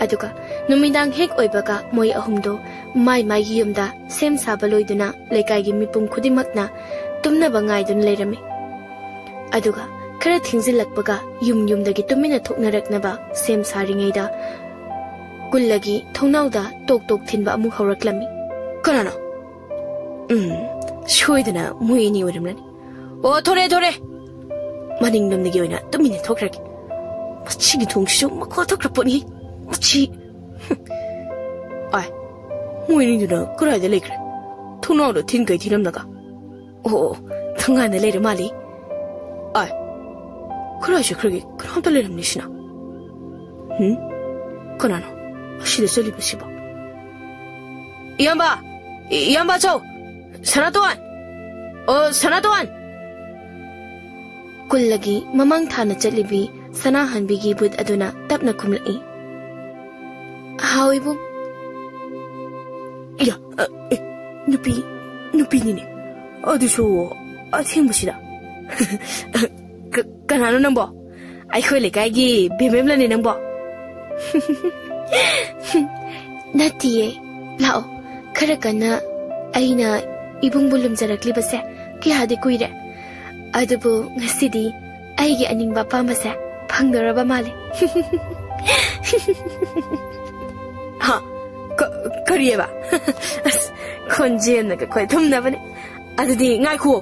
ꯑꯗꯨꯒ ꯅꯨꯃꯤꯗꯥꯡ ꯍꯦꯛ ꯑꯣꯏꯕꯒ ꯃꯣꯏ ꯑꯍꯨꯝꯗꯣ ꯃꯥꯏ ꯃꯥꯏꯒꯤ ꯌꯨꯝꯗ ꯁꯦꯝ ꯁꯥꯕ ꯂꯣꯏꯗꯨꯅ ꯂꯩꯀꯥꯏꯒꯤ ꯃꯤꯄꯨꯝ ꯈꯨꯗꯤꯡꯃꯛꯅ ꯇꯨꯝꯅꯕ ꯉꯥꯏꯗꯨꯅ ꯂꯩꯔꯝꯃꯤ꯫ ꯑꯗꯨꯒ ꯈꯔ ꯊꯦꯡꯖꯤꯜꯂꯛꯄꯒ ꯌꯨꯝ ꯌꯨꯝꯗꯒꯤ ꯇꯨꯃꯤꯟꯅ ꯊꯣꯛꯅꯔꯛꯅꯕ ꯁꯦꯝ ꯁꯥꯔꯤꯉꯩꯗ ꯀꯨꯜꯂꯒꯤ ꯊꯣꯡꯅꯥꯎꯗ ꯇꯣꯛ ꯇꯣꯛ ꯊꯤꯟꯕ ꯑꯃꯨꯛ ꯍꯧꯔꯛꯂꯝꯃꯤ꯫ "ꯀꯅꯥꯅꯣ? ꯎꯝ, ꯁꯣꯏꯗꯅ ꯃꯣꯏ ꯑꯅꯤ ꯑꯣꯏꯔꯝꯂꯅꯤ꯫ ꯑꯣ, ꯊꯣꯔꯦ, ꯊꯣꯔꯦ꯫ ꯃꯅꯤꯡꯂꯣꯝꯗꯒꯤ ꯑꯣꯏꯅ ꯇꯨꯃꯤꯟꯅ ꯊꯣꯛꯈ꯭ꯔꯒꯦ꯫ ꯃꯁꯤꯒꯤ ꯊꯣꯡꯁꯤꯁꯨ ꯃꯈꯣꯜ ꯊꯣꯛꯈ꯭ꯔ ꯄꯣꯠꯅꯤ꯫ ꯃꯁꯤ꯫ ꯍꯨꯝ꯫ ꯑꯥꯏ, ꯃꯣꯏꯅꯤꯗꯨꯅ ꯀꯗꯥꯏꯗ ꯂꯩꯈ꯭ꯔꯦ? ꯊꯣꯡꯅꯥꯎꯗ ꯊꯤꯟ ꯀꯩ ꯊꯤꯜꯂꯝꯂꯒ꯫ ꯑꯣ, ꯑꯣ, ꯊꯣꯡꯒꯥꯟꯗ ꯂꯩꯔ ꯃꯥꯜꯂꯤ꯫ ꯑꯥꯏ, ꯀꯗꯥꯏ ꯆꯠꯈ꯭ꯔꯒꯦ? ꯀꯅꯥꯝꯇ ꯂꯩꯔꯝꯅꯤ ꯁꯤꯅ꯫ ꯍꯨꯝ? ꯀꯅꯥꯅꯣ ꯑꯁꯤꯗ ꯆꯠꯂꯤꯕꯁꯤꯕꯣ? ꯏꯌꯥꯝꯕ! ꯏꯌꯥꯝꯕ ꯆꯧ! ꯁꯅꯥꯇꯣꯟ! ꯑꯣ, ꯁꯅꯥꯇꯣꯟ! ꯀꯨꯜꯂꯒꯤ ꯃꯃꯥꯡ ꯊꯥꯅ ꯆꯠꯂꯤꯕꯤ ꯁꯅꯥꯍꯟꯕꯤꯒꯤ ꯚꯨꯠ ꯑꯗꯨꯅ ꯇꯞꯅ ꯈꯨꯝꯂꯛꯏ꯫ ꯍꯥꯎ, ꯏꯕꯨꯡ꯫ ꯏꯌꯥ, ꯑ, ꯑꯦ, ꯅꯨꯄꯤ, ꯅꯨꯄꯤꯅꯤꯅꯦ꯫ ꯑꯗꯨꯁꯨ ꯑꯊꯦꯡꯕꯁꯤꯗ꯫ ꯀ-, ꯀꯅꯥꯅꯣ ꯅꯪꯕꯣ? ꯑꯩꯈꯣꯏ ꯂꯩꯀꯥꯏꯒꯤ ꯕꯦꯝꯕꯦꯝꯂꯅꯦ ꯅꯪꯕꯣ? ꯅꯠꯇꯤꯌꯦ꯫ ꯂꯥꯛꯑꯣ, ꯈꯔ ꯀꯟꯅ꯫ ꯑꯩꯅ ꯏꯕꯨꯡꯕꯨ ꯂꯨꯝꯖꯔꯛꯂꯤꯕꯁꯦ ꯀꯌꯥꯗꯤ ꯀꯨꯏꯔꯦ꯫ ꯑꯗꯨꯕꯨ ꯉꯁꯤꯗꯤ ꯑꯩꯒꯤ ꯑꯅꯤꯡꯕ ꯑꯄꯥꯝꯕꯁꯦ ꯐꯪꯗꯧꯔꯕ ꯃꯥꯜꯂꯦ꯫ ꯍꯥ? ꯀ-, ꯀꯔꯤꯑꯕ? ꯑꯁ, ꯈꯣꯟꯖꯦꯜꯅꯒ ꯈꯣꯏ ꯊꯨꯝꯅꯕꯅꯦ꯫ ꯑꯗꯨꯗꯤ ꯉꯥꯏꯈꯣ꯫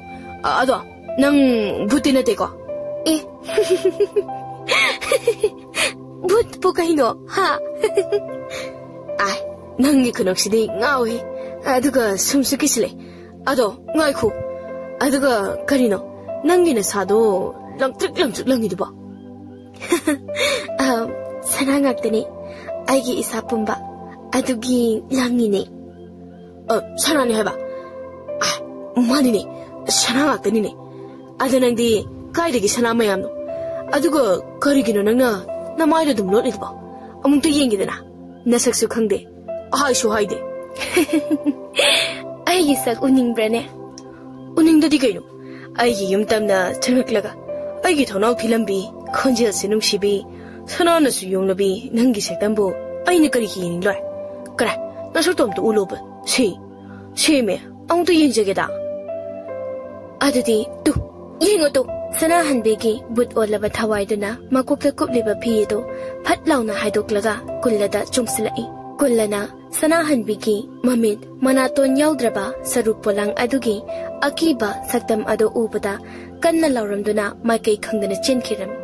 ꯑ-, ꯑꯗꯣ, ꯅꯪ ꯚꯨꯠꯇꯤ ꯅꯠꯇꯦꯀꯣ? ꯑꯦ꯫ ꯚꯨꯠꯄꯨ ꯀꯩꯅꯣ, ꯍꯥ? ꯑꯥꯏ, ꯅꯪꯒꯤ ꯈꯨꯅꯣꯛꯁꯤꯗꯤ ꯉꯥꯎꯋꯦ꯫ ꯑꯗꯨꯒ ꯁꯨꯝꯁꯨ ꯀꯤꯁꯤꯜꯂꯦ꯫ ꯑꯗꯣ, ꯉꯥꯏꯈꯣ꯫ ꯑꯗꯨꯒ ꯀꯔꯤꯅꯣ? ꯅꯪꯒꯤ ꯅꯁꯥꯗꯣ ꯂꯪꯇ꯭ꯔꯤꯛ ꯂꯪꯇ꯭ꯔꯤꯛ ꯂꯪꯉꯤꯗꯨꯕꯣ? ꯑ, ꯁꯅꯥ ꯉꯥꯛꯇꯅꯦ꯫ ꯑꯩꯒꯤ ꯏꯁꯥ ꯄꯨꯝꯕ꯫ ꯑꯗꯨꯒꯤ ꯂꯪꯉꯤꯅꯦ꯫ ꯑ, ꯁꯅꯥꯅꯤ ꯍꯥꯏꯕ? ꯑ, ꯃꯥꯅꯤꯅꯦ, ꯁꯅꯥ ꯉꯥꯛꯇꯅꯤꯅꯦ꯫ ꯑꯗ ꯅꯪꯗꯤ ꯀꯥꯏꯗꯒꯤ ꯁꯅꯥ ꯃꯌꯥꯝꯅꯣ? ꯑꯗꯨꯒ ꯀꯔꯤꯒꯤꯅꯣ ꯅꯪꯅ ꯅꯃꯥꯏꯗ ꯑꯗꯨꯝ ꯂꯣꯠꯂꯤꯗꯨꯕꯣ? ꯑꯃꯨꯛꯇ ꯌꯦꯡꯒꯦꯗꯅ꯫ ꯅꯁꯛꯁꯨ ꯈꯪꯗꯦ, ꯍꯥꯏꯁꯨ ꯍꯥꯏꯗꯦ꯫ ꯑꯩꯒꯤ ꯁꯛ ꯎꯅꯤꯡꯕ꯭ꯔꯅꯦ? ꯎꯅꯤꯡꯗꯗꯤ ꯀꯩꯅꯣ? ꯑꯩꯒꯤ ꯌꯨꯝ ꯇꯝꯅ ꯆꯪꯂꯛꯂꯒ ꯑꯩꯒꯤ ꯊꯣꯡꯅꯥꯎ ꯊꯤꯜꯂꯝꯕꯤ, ꯈꯣꯟꯖꯦꯜꯁꯦ ꯅꯨꯡꯁꯤꯕꯤ, ꯁꯅꯥꯅꯁꯨ ꯌꯣꯝꯂꯕꯤ ꯅꯪꯒꯤ ꯁꯛꯇꯝꯕꯨ ꯑꯩꯅ ꯀꯔꯤꯒꯤ ꯌꯦꯡꯅꯤꯡꯂꯣꯏ? ꯀꯔꯥꯏ, ꯅꯁꯛꯇꯣ ꯑꯝꯇ ꯎꯠꯂꯣꯕ꯫ ꯁꯤ, ꯁꯤꯃꯦ, ꯑꯃꯨꯛꯇ ꯌꯦꯡꯖꯒꯦꯗ꯫ ꯑꯗꯨꯗꯤ ꯇꯨ, ꯌꯦꯡꯉꯣ ꯇꯨ꯫ ꯁꯅꯥꯍꯟꯕꯤꯒꯤ ꯕꯨꯠ ꯑꯣꯜꯂꯕ ꯊꯋꯥꯏꯗꯨꯅ ꯃꯀꯣꯛꯇ ꯀꯨꯞꯂꯤꯕ ꯐꯤ ꯑꯗꯨ ꯐꯠ ꯂꯥꯎꯅ ꯍꯥꯏꯗꯣꯛꯂꯒ ꯀꯨꯜꯂꯗ ꯆꯨꯡꯁꯤꯜꯂꯛꯏ꯫ ꯀꯨꯜꯂꯅ ꯁꯅꯥꯍꯟꯕꯤꯒꯤ ꯃꯃꯤꯠ ꯃꯅꯥꯇꯣꯟ ꯌꯥꯎꯗ꯭ꯔꯕ ꯁꯔꯨ ꯄꯣꯂꯥꯡ ꯑꯗꯨꯒꯤ ꯑꯀꯤꯕ ꯁꯛꯇꯝ ꯑꯗꯨ ꯎꯕꯗ ꯀꯟꯅ ꯂꯥꯎꯔꯝꯗꯨꯅ ꯃꯥꯏꯀꯩ ꯈꯪꯗꯅ ꯆꯦꯟꯈꯤꯔꯝꯃꯤ꯫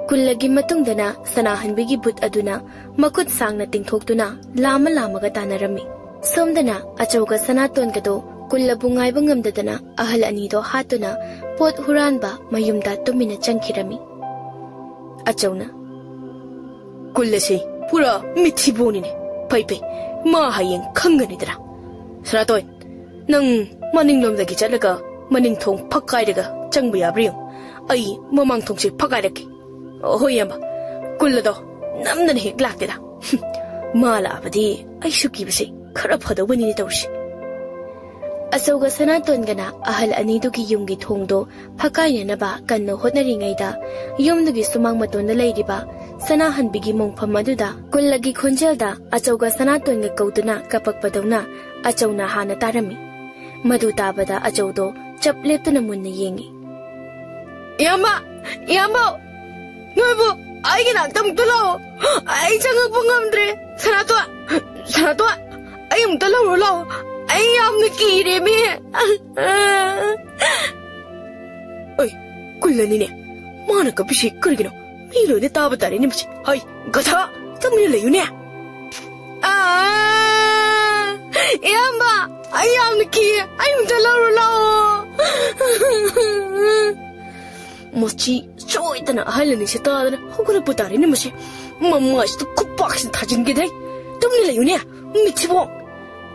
ꯀꯨꯜꯂꯒꯤ ꯃꯇꯨꯡꯗꯅ ꯁꯅꯥꯍꯟꯕꯤꯒꯤ ꯚꯨꯠ ꯑꯗꯨꯅ ꯃꯈꯨꯠ ꯁꯥꯡꯅ ꯇꯤꯡꯊꯣꯛꯇꯨꯅ ꯂꯥꯝꯃ ꯂꯥꯝꯃꯒ ꯇꯥꯟꯅꯔꯝꯃꯤ꯫ ꯁꯣꯝꯗꯅ ꯑꯆꯧꯒ ꯁꯅꯥꯇꯣꯟꯒꯗꯣ ꯀꯨꯜꯂꯕꯨ ꯉꯥꯏꯕ ꯉꯝꯗꯗꯅ ꯑꯍꯜ ꯑꯅꯤꯗꯣ ꯍꯥꯠꯇꯨꯅ ꯄꯣꯠ ꯍꯨꯔꯥꯟꯕ ꯃꯌꯨꯝꯗ ꯇꯨꯃꯤꯟꯅ ꯆꯪꯈꯤꯔꯝꯃꯤ꯫ ꯑꯆꯧꯅ, "ꯀꯨꯜꯂꯁꯤ ꯄꯨꯔꯥ ꯃꯤꯊꯤꯕꯣꯡꯅꯤꯅꯦ꯫ ꯐꯩ ꯐꯩ, ꯃꯥ ꯍꯌꯦꯡ ꯈꯪꯒꯅꯤꯗꯅ꯫ ꯁꯅꯥꯇꯣꯟ, ꯅꯪ ꯃꯅꯤꯡꯂꯣꯝꯗꯒꯤ ꯆꯠꯂꯒ ꯃꯅꯤꯡ ꯊꯣꯡ ꯐꯛꯀꯥꯏꯔꯒ ꯆꯪꯕ ꯌꯥꯕ꯭ꯔꯥ ꯌꯦꯡꯉꯨ꯫ ꯑꯩ ꯃꯃꯥꯡ ꯊꯣꯡꯁꯦ ꯐꯛꯀꯥꯏꯔꯛꯀꯦ꯫ ꯍꯣꯏ, ꯏꯌꯥꯝꯕ꯫ ꯀꯨꯜꯂꯗꯣ ꯅꯝꯗꯅ ꯍꯦꯛ ꯂꯥꯛꯇꯦꯗ꯫ ꯃꯥ ꯂꯥꯛꯑꯕꯗꯤ ꯑꯩꯁꯨ ꯀꯤꯕꯁꯦ ꯈꯔ ꯐꯗꯧꯕꯅꯤꯅꯦ ꯇꯧꯔꯤꯁꯦ꯫" ꯑꯆꯧꯒ ꯁꯅꯥꯇꯣꯟꯒꯅ ꯑꯍꯜ ꯑꯅꯤꯗꯨꯒꯤ ꯌꯨꯝꯒꯤ ꯊꯣꯡꯗꯣ ꯐꯛꯀꯥꯏꯅꯅꯕ ꯀꯟꯅ ꯍꯣꯠꯅꯔꯤꯉꯩꯗ, ꯌꯨꯝꯗꯨꯒꯤ ꯁꯨꯃꯥꯡ ꯃꯇꯣꯟꯗ ꯂꯩꯔꯤꯕ ꯁꯅꯥꯍꯟꯕꯤꯒꯤ ꯃꯣꯡꯐꯝ ꯑꯗꯨꯗ ꯀꯨꯜꯂꯒꯤ ꯈꯣꯟꯖꯦꯜꯗ ꯑꯆꯧꯒ ꯁꯅꯥꯇꯣꯟꯒ ꯀꯧꯗꯨꯅ ꯀꯞꯄꯛꯄꯗꯧꯅ ꯑꯆꯧꯅ ꯍꯥꯟꯅ ꯇꯥꯔꯝꯃꯤ꯫ ꯃꯗꯨ ꯇꯥꯕꯗ ꯑꯆꯧꯗꯣ ꯆꯞ ꯂꯦꯞꯇꯨꯅ ꯃꯨꯟꯅ ꯌꯦꯡꯉꯤ꯫ "ꯏꯌꯥꯝꯕ! ꯏꯌꯥꯝꯕ! ꯅꯣꯏꯕꯨ ꯑꯩꯒꯤ ꯅꯥꯛꯇ ꯑꯃꯨꯛꯇ ꯂꯥꯛꯑꯣ꯫ ꯑꯩ ꯆꯪꯉꯛꯄ ꯉꯝꯗ꯭ꯔꯦ꯫ ꯁꯅꯥꯇꯣꯟ! ꯁꯅꯥꯇꯣꯟ! ꯑꯩ ꯑꯃꯨꯛꯇ ꯂꯧꯔꯨ ꯂꯥꯛꯑꯣ꯫ ꯑꯩ ꯌꯥꯝꯅ ꯀꯤꯔꯦꯃꯤ!" ꯑꯩ, ꯀꯨꯜꯂꯅꯤꯅꯦ꯫ ꯃꯥꯅ ꯀꯞꯄꯤꯁꯤ ꯀꯔꯤꯒꯤꯅꯣ? ꯃꯤ ꯂꯣꯏꯅ ꯇꯥꯕ ꯇꯥꯔꯦꯅꯦ ꯃꯁꯤ꯫ ꯍꯩ, ꯒꯙꯥ! ꯇꯨꯃꯤꯟꯅ ꯂꯩꯌꯨꯅꯦ꯫ ꯑꯥ! ꯏꯌꯥꯝꯕ, ꯑꯩ ꯌꯥꯝꯅ ꯀꯤꯌꯦ꯫ ꯑꯩ ꯑꯃꯨꯛꯇ ꯂꯧꯔꯨ ꯂꯥꯛꯑꯣ꯫ ꯃꯁꯤ ꯁꯣꯏꯗꯅ ꯑꯍꯜ ꯑꯅꯤꯁꯦ ꯇꯥꯗꯅ ꯍꯧꯒꯠꯂꯛꯄ ꯇꯥꯔꯦꯅꯦ ꯃꯁꯤ꯫ ꯃꯃꯥꯏꯁꯤꯗ ꯈꯨꯄꯥꯛꯁꯤꯅ ꯊꯥꯖꯤꯟꯒꯦꯗꯥꯏ꯫ ꯇꯨꯃꯤꯟꯅ ꯂꯩꯌꯨꯅꯦ, ꯃꯤꯊꯤꯕꯣꯡ꯫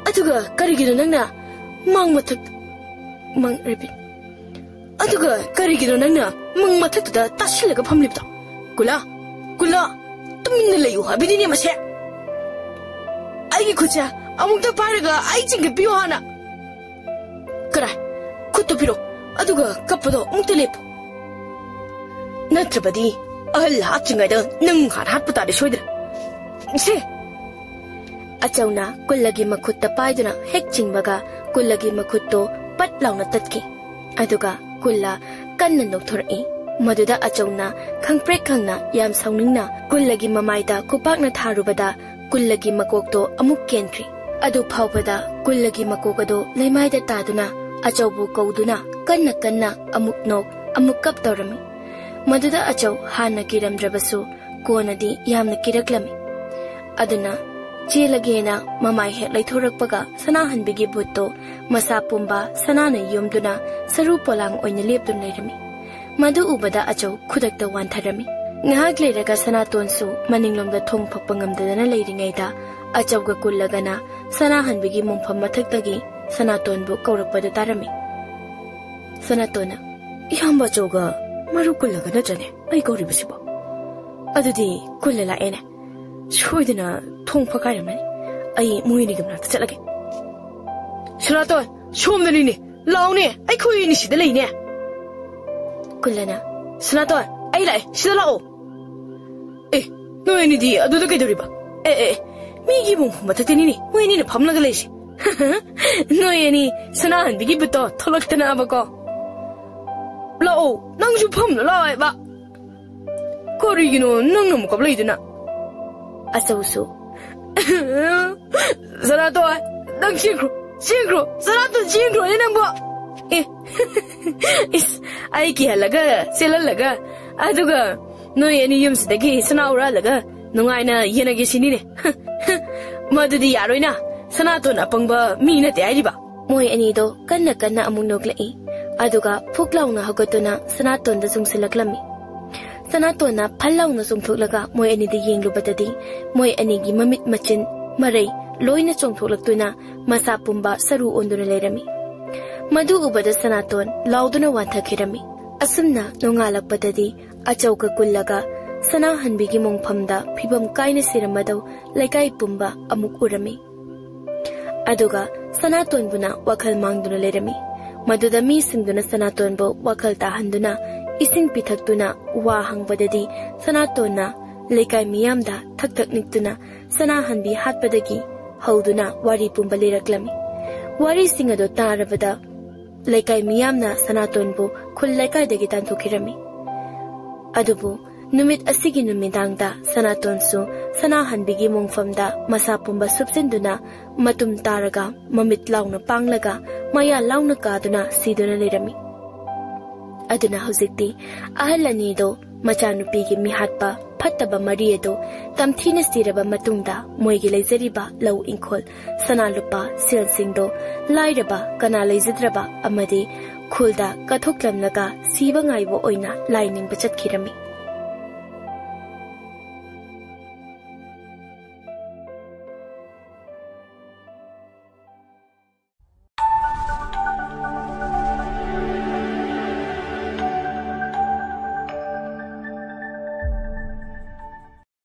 ꯑꯗꯨꯒ ꯀꯔꯤꯒꯤꯅꯣ ꯅꯪꯅ ꯃꯥꯡ ꯃꯊꯛ, ꯃꯥꯡ ꯔꯦꯕꯤꯠ꯫ ꯑꯗꯨꯒ ꯀꯔꯤꯒꯤꯅꯣ ꯅꯪꯅ ꯃꯪ ꯃꯊꯛꯇꯨꯗ ꯇꯥꯁꯤꯜꯂꯒ ꯐꯝꯂꯤꯕꯗꯣ? ꯀꯨꯜꯂꯥ, ꯀꯨꯜꯂꯥ, ꯇꯨꯃꯤꯟꯅ ꯂꯩꯌꯨ ꯍꯥꯏꯕꯅꯤꯅꯦ ꯃꯁꯦ꯫ ꯑꯩꯒꯤ ꯈꯨꯠꯁꯦ ꯑꯃꯨꯛꯇ ꯄꯥꯏꯔꯒ ꯑꯩ ꯆꯤꯡꯈꯠꯄꯤꯌꯨ ꯍꯥꯟꯅ꯫ ꯀꯔꯥꯏ? ꯈꯨꯠꯇꯨ ꯄꯤꯔꯛꯑꯣ, ꯑꯗꯨꯒ ꯀꯞꯄꯗꯣ ꯑꯃꯨꯛꯇ ꯂꯦꯞꯄꯨ꯫ ꯅꯠꯇ꯭ꯔꯕꯗꯤ ꯑꯍꯜ ꯍꯥꯠꯇ꯭ꯔꯤꯉꯩꯗ ꯅꯪ ꯍꯥꯟꯅ ꯍꯥꯠꯄ ꯇꯥꯔꯦ ꯁꯣꯏꯗꯅ꯫ ꯁꯦ! ꯑꯆꯧꯅ ꯀꯨꯜꯂꯒꯤ ꯃꯈꯨꯠꯇ ꯄꯥꯏꯗꯨꯅ ꯍꯦꯛ ꯆꯤꯡꯕꯒ ꯀꯨꯜꯂꯒꯤ ꯃꯈꯨꯠꯇꯣ ꯄꯠ ꯂꯥꯎꯅ ꯇꯠꯈꯤ꯫ ꯑꯗꯨꯒ ꯀꯨꯜꯂ ꯀꯟꯅ ꯅꯣꯛꯊꯣꯔꯛꯏ꯫ ꯃꯗꯨꯗ ꯑꯆꯧꯅ ꯈꯪꯄ꯭ꯔꯦꯛ ꯈꯪꯅ ꯌꯥꯝ ꯁꯥꯎꯅꯤꯡꯅ ꯀꯨꯜꯂꯒꯤ ꯃꯃꯥꯏꯗ ꯈꯨꯄꯥꯛꯅ ꯊꯥꯔꯨꯕꯗ ꯀꯨꯜꯂꯒꯤ ꯃꯀꯣꯛꯇꯣ ꯑꯃꯨꯛ ꯀꯦꯟꯈ꯭ꯔꯦ꯫ ꯑꯗꯨ ꯐꯥꯎꯕꯗ ꯀꯨꯜꯂꯒꯤ ꯃꯀꯣꯛ ꯑꯗꯨ ꯂꯩꯃꯥꯏꯗ ꯇꯥꯗꯨꯅ ꯑꯆꯧꯕꯨ ꯀꯧꯗꯨꯅ ꯀꯟꯅ ꯀꯟꯅ ꯑꯃꯨꯛ ꯅꯣꯛ ꯑꯃꯨꯛ ꯀꯞ ꯇꯧꯔꯝꯃꯤ꯫ ꯃꯗꯨꯗ ꯑꯆꯧ ꯍꯥꯟꯅ ꯀꯤꯔꯝꯗ꯭ꯔꯕꯁꯨ ꯀꯣꯟꯅꯗꯤ ꯌꯥꯝꯅ ꯀꯤꯔꯛꯂꯝꯃꯤ꯫ ꯑꯗꯨꯅ ꯆꯦꯜꯂꯒꯦꯅ ꯃꯃꯥꯏ ꯍꯦꯛ ꯂꯩꯊꯣꯔꯛꯄꯒ ꯁꯅꯥꯍꯟꯕꯤꯒꯤ ꯚꯨꯠꯇꯣ ꯃꯁꯥ ꯄꯨꯝꯕ ꯁꯅꯥꯅ ꯌꯣꯝꯗꯨꯅ ꯁꯔꯨ ꯄꯣꯂꯥꯡ ꯑꯣꯏꯅ ꯂꯦꯞꯇꯨꯅ ꯂꯩꯔꯝꯃꯤ꯫ ꯃꯗꯨ ꯎꯕꯗ ꯑꯆꯧ ꯈꯨꯗꯛꯇ ꯋꯥꯟꯊꯔꯝꯃꯤ꯫ ꯉꯥꯏꯍꯥꯛ ꯂꯩꯔꯒ ꯁꯅꯥꯇꯣꯟꯁꯨ ꯃꯅꯤꯡꯂꯣꯝꯗ ꯊꯣꯡ ꯐꯛꯄ ꯉꯝꯗꯗꯅ ꯂꯩꯔꯤꯉꯩꯗ ꯑꯆꯧꯒ ꯀꯨꯜꯂꯒꯅ ꯁꯅꯥꯍꯟꯕꯤꯒꯤ ꯃꯣꯡꯐꯝ ꯃꯊꯛꯇꯒꯤ ꯁꯅꯥꯇꯣꯟꯕꯨ ꯀꯧꯔꯛꯄꯗꯨ ꯇꯥꯔꯝꯃꯤ꯫ ꯁꯅꯥꯇꯣꯟꯅ, "ꯏꯌꯥꯝꯕ ꯑꯆꯧꯒ ꯃꯔꯨ ꯀꯨꯜꯂꯒ ꯅꯠꯇ꯭ꯔꯅꯦ ꯑꯩ ꯀꯧꯔꯤꯕꯁꯤꯕꯣ? ꯑꯗꯨꯗꯤ ꯀꯨꯜꯂ ꯂꯥꯛꯑꯦꯅꯦ꯫ ꯁꯣꯏꯗꯅ ꯊꯣꯡ ꯐꯛꯀꯥꯏꯔꯝꯃꯅꯤ꯫ ꯑꯩ ꯃꯣꯏ ꯑꯅꯤꯒꯤ ꯃꯅꯥꯛꯇ ꯆꯠꯂꯒꯦ꯫" "ꯁꯅꯥꯇꯣꯟ, ꯁꯣꯝꯗꯅꯤꯅꯦ꯫ ꯂꯥꯛꯑꯣꯅꯦ, ꯑꯩꯈꯣꯏ ꯑꯅꯤ ꯁꯤꯗ ꯂꯩꯅꯦ꯫" ꯀꯨꯜꯂꯅ, "ꯁꯅꯥꯇꯣꯟ, ꯑꯩ ꯂꯥꯛꯑꯦ, ꯁꯤꯗ ꯂꯥꯛꯑꯣ꯫" "ꯑꯦ, ꯅꯣꯏ ꯑꯅꯤꯗꯤ ꯑꯗꯨꯗ ꯀꯩꯗꯧꯔꯤꯕ? ꯑꯦ, ꯑꯦ, ꯑꯦ, ꯃꯤꯒꯤ ꯃꯣꯡꯐꯝ ꯃꯊꯛꯇꯅꯤꯅꯦ ꯃꯣꯏ ꯑꯅꯤꯅ ꯐꯝꯂꯒ ꯂꯩꯁꯦ꯫" "ꯅꯣꯏ ꯑꯅꯤ ꯁꯅꯥꯍꯟꯕꯤꯒꯤ ꯚꯨꯠꯇꯣ ꯊꯣꯛꯂꯛꯇꯅꯕꯀꯣ꯫ ꯂꯥꯛꯑꯣ, ꯅꯪꯁꯨ ꯐꯝꯅ ꯂꯥꯛꯑꯣ ꯍꯥꯏꯕ꯫ ꯀꯔꯤꯒꯤꯅꯣ ꯅꯪꯅ ꯑꯃꯨꯛ ꯀꯞꯂꯛꯏꯗꯨꯅ?" ꯑꯆꯧꯁꯨ, "ꯁꯅꯥꯇꯣꯟ, ꯅꯪ ꯆꯦꯟꯈ꯭ꯔꯣ, ꯆꯦꯟꯈ꯭ꯔꯣ, ꯁꯅꯥꯇꯣꯟ ꯆꯦꯟꯈ꯭ꯔꯣꯅꯦ ꯅꯪꯕꯣ꯫ ꯑꯦ, ꯏꯁ, ꯑꯩ ꯀꯤꯍꯜꯂꯒ, ꯆꯦꯜꯍꯜꯂꯒ, ꯑꯗꯨꯒ ꯅꯣꯏ ꯑꯅꯤ ꯌꯨꯝꯁꯤꯗꯒꯤ ꯁꯅꯥ ꯍꯨꯔꯥꯜꯂꯒ ꯅꯨꯡꯉꯥꯏꯅ ꯌꯦꯟꯅꯒꯦ ꯁꯤꯅꯤꯅꯦ꯫ ꯃꯗꯨꯗꯤ ꯌꯥꯔꯣꯏꯅ, ꯁꯅꯥꯇꯣꯟ ꯑꯄꯪꯕ ꯃꯤ ꯅꯠꯇꯦ ꯍꯥꯏꯔꯤꯕ꯫" ꯃꯣꯏ ꯑꯅꯤꯗꯣ ꯀꯟꯅ ꯀꯟꯅ ꯑꯃꯨꯛ ꯅꯣꯛꯂꯛꯏ꯫ ꯑꯗꯨꯒ ꯐꯨꯛ ꯂꯥꯎꯅ ꯍꯧꯒꯠꯇꯨꯅ ꯁꯅꯥꯇꯣꯟꯗ ꯆꯨꯡꯁꯤꯜꯂꯛꯂꯝꯃꯤ꯫ ꯁꯅꯥꯇꯣꯟꯅ ꯐꯜ ꯂꯥꯎꯅ ꯆꯣꯡꯊꯣꯛꯂꯒ ꯃꯣꯏ ꯑꯅꯤꯗ ꯌꯦꯡꯂꯨꯕꯗꯗꯤ ꯃꯣꯏ ꯑꯅꯤꯒꯤ ꯃꯃꯤꯠ, ꯃꯆꯤꯟ, ꯃꯔꯩ ꯂꯣꯏꯅ ꯆꯣꯡꯊꯣꯛꯂꯛꯇꯨꯅ ꯃꯁꯥ ꯄꯨꯝꯕ ꯁꯔꯨ ꯑꯣꯟꯗꯨꯅ ꯂꯩꯔꯝꯃꯤ꯫ ꯃꯗꯨ ꯎꯕꯗ ꯁꯅꯥꯇꯣꯟ ꯂꯥꯎꯗꯨꯅ ꯋꯥꯟꯊꯈꯤꯔꯝꯃꯤ꯫ ꯑꯁꯨꯝꯅ ꯅꯣꯡꯉꯥꯜꯂꯛꯄꯗꯗꯤ ꯑꯆꯧꯒ ꯀꯨꯜꯂꯒ ꯁꯅꯥꯍꯟꯕꯤꯒꯤ ꯃꯣꯡꯐꯝꯗ ꯐꯤꯕꯝ ꯀꯥꯏꯅ ꯁꯤꯔꯝꯕꯗꯧ ꯂꯩꯀꯥꯏ ꯄꯨꯝꯕ ꯑꯃꯨꯛ ꯎꯔꯝꯃꯤ꯫ ꯑꯗꯨꯒ ꯁꯅꯥꯇꯣꯟꯕꯨꯅ ꯋꯥꯈꯜ ꯃꯥꯡꯗꯨꯅ ꯂꯩꯔꯝꯃꯤ꯫ ꯃꯗꯨꯗ ꯃꯤꯁꯤꯡꯗꯨꯅ ꯁꯅꯥꯇꯣꯟꯕꯨ ꯋꯥꯈꯜ ꯇꯥꯍꯟꯗꯨꯅ, ꯏꯁꯤꯡ ꯄꯤꯊꯛꯇꯨꯅ, ꯋꯥ ꯍꯪꯕꯗꯗꯤ ꯁꯅꯥꯇꯣꯟꯅ ꯂꯩꯀꯥꯏ ꯃꯤꯌꯥꯝꯗ ꯊꯛ ꯊꯛ ꯅꯤꯛꯇꯨꯅ ꯁꯅꯥꯍꯟꯕꯤ ꯍꯥꯠꯄꯗꯒꯤ ꯍꯧꯗꯨꯅ ꯋꯥꯔꯤ ꯄꯨꯝꯕ ꯂꯤꯔꯛꯂꯝꯃꯤ꯫ ꯋꯥꯔꯤꯁꯤꯡ ꯑꯗꯨ ꯇꯥꯔꯕꯗ ꯂꯩꯀꯥꯏ ꯃꯤꯌꯥꯝꯅ ꯁꯅꯥꯇꯣꯟꯕꯨ ꯈꯨꯜ ꯂꯩꯀꯥꯏꯗꯒꯤ ꯇꯥꯟꯊꯣꯛꯈꯤꯔꯝꯃꯤ꯫ ꯑꯗꯨꯕꯨ ꯅꯨꯃꯤꯠ ꯑꯁꯤꯒꯤ ꯅꯨꯃꯤꯗꯥꯡꯗ ꯁꯅꯥꯇꯣꯟꯁꯨ ꯁꯅꯥꯍꯟꯕꯤꯒꯤ ꯃꯣꯡꯐꯝꯗ ꯃꯁꯥ ꯄꯨꯝꯕ ꯁꯨꯞꯆꯤꯟꯗꯨꯅ ꯃꯇꯨꯝ ꯇꯥꯔꯒ ꯃꯃꯤꯠ ꯂꯥꯎꯅ ꯄꯥꯡꯂꯒ ꯃꯌꯥ ꯂꯥꯎꯅ ꯀꯥꯗꯨꯅ ꯁꯤꯗꯨꯅ ꯂꯩꯔꯝꯃꯤ꯫ ꯑꯗꯨꯅ ꯍꯧꯖꯤꯛꯇꯤ ꯑꯍꯜ ꯑꯅꯤꯗꯣ ꯃꯆꯥꯅꯨꯄꯤꯒꯤ ꯃꯤꯍꯥꯠꯄ ꯐꯠꯇꯕ ꯃꯔꯤ ꯑꯗꯨ ꯇꯝꯊꯤꯅ ꯁꯤꯔꯕ ꯃꯇꯨꯡꯗ ꯃꯣꯏꯒꯤ ꯂꯩꯖꯔꯤꯕ ꯂꯧ ꯏꯪꯈꯣꯜ, ꯁꯅꯥ ꯂꯨꯄꯥ, ꯁꯦꯜꯁꯤꯡꯗꯣ ꯂꯥꯏꯔꯕ, ꯀꯅꯥ ꯂꯩꯖꯗ꯭ꯔꯕ ꯑꯃꯗꯤ ꯈꯨꯜꯗ ꯀꯠꯊꯣꯛꯂꯝꯂꯒ ꯁꯤꯕ ꯉꯥꯏꯕ ꯑꯣꯏꯅ ꯂꯥꯏ ꯅꯤꯡꯕ ꯆꯠꯈꯤꯔꯝꯃꯤ꯫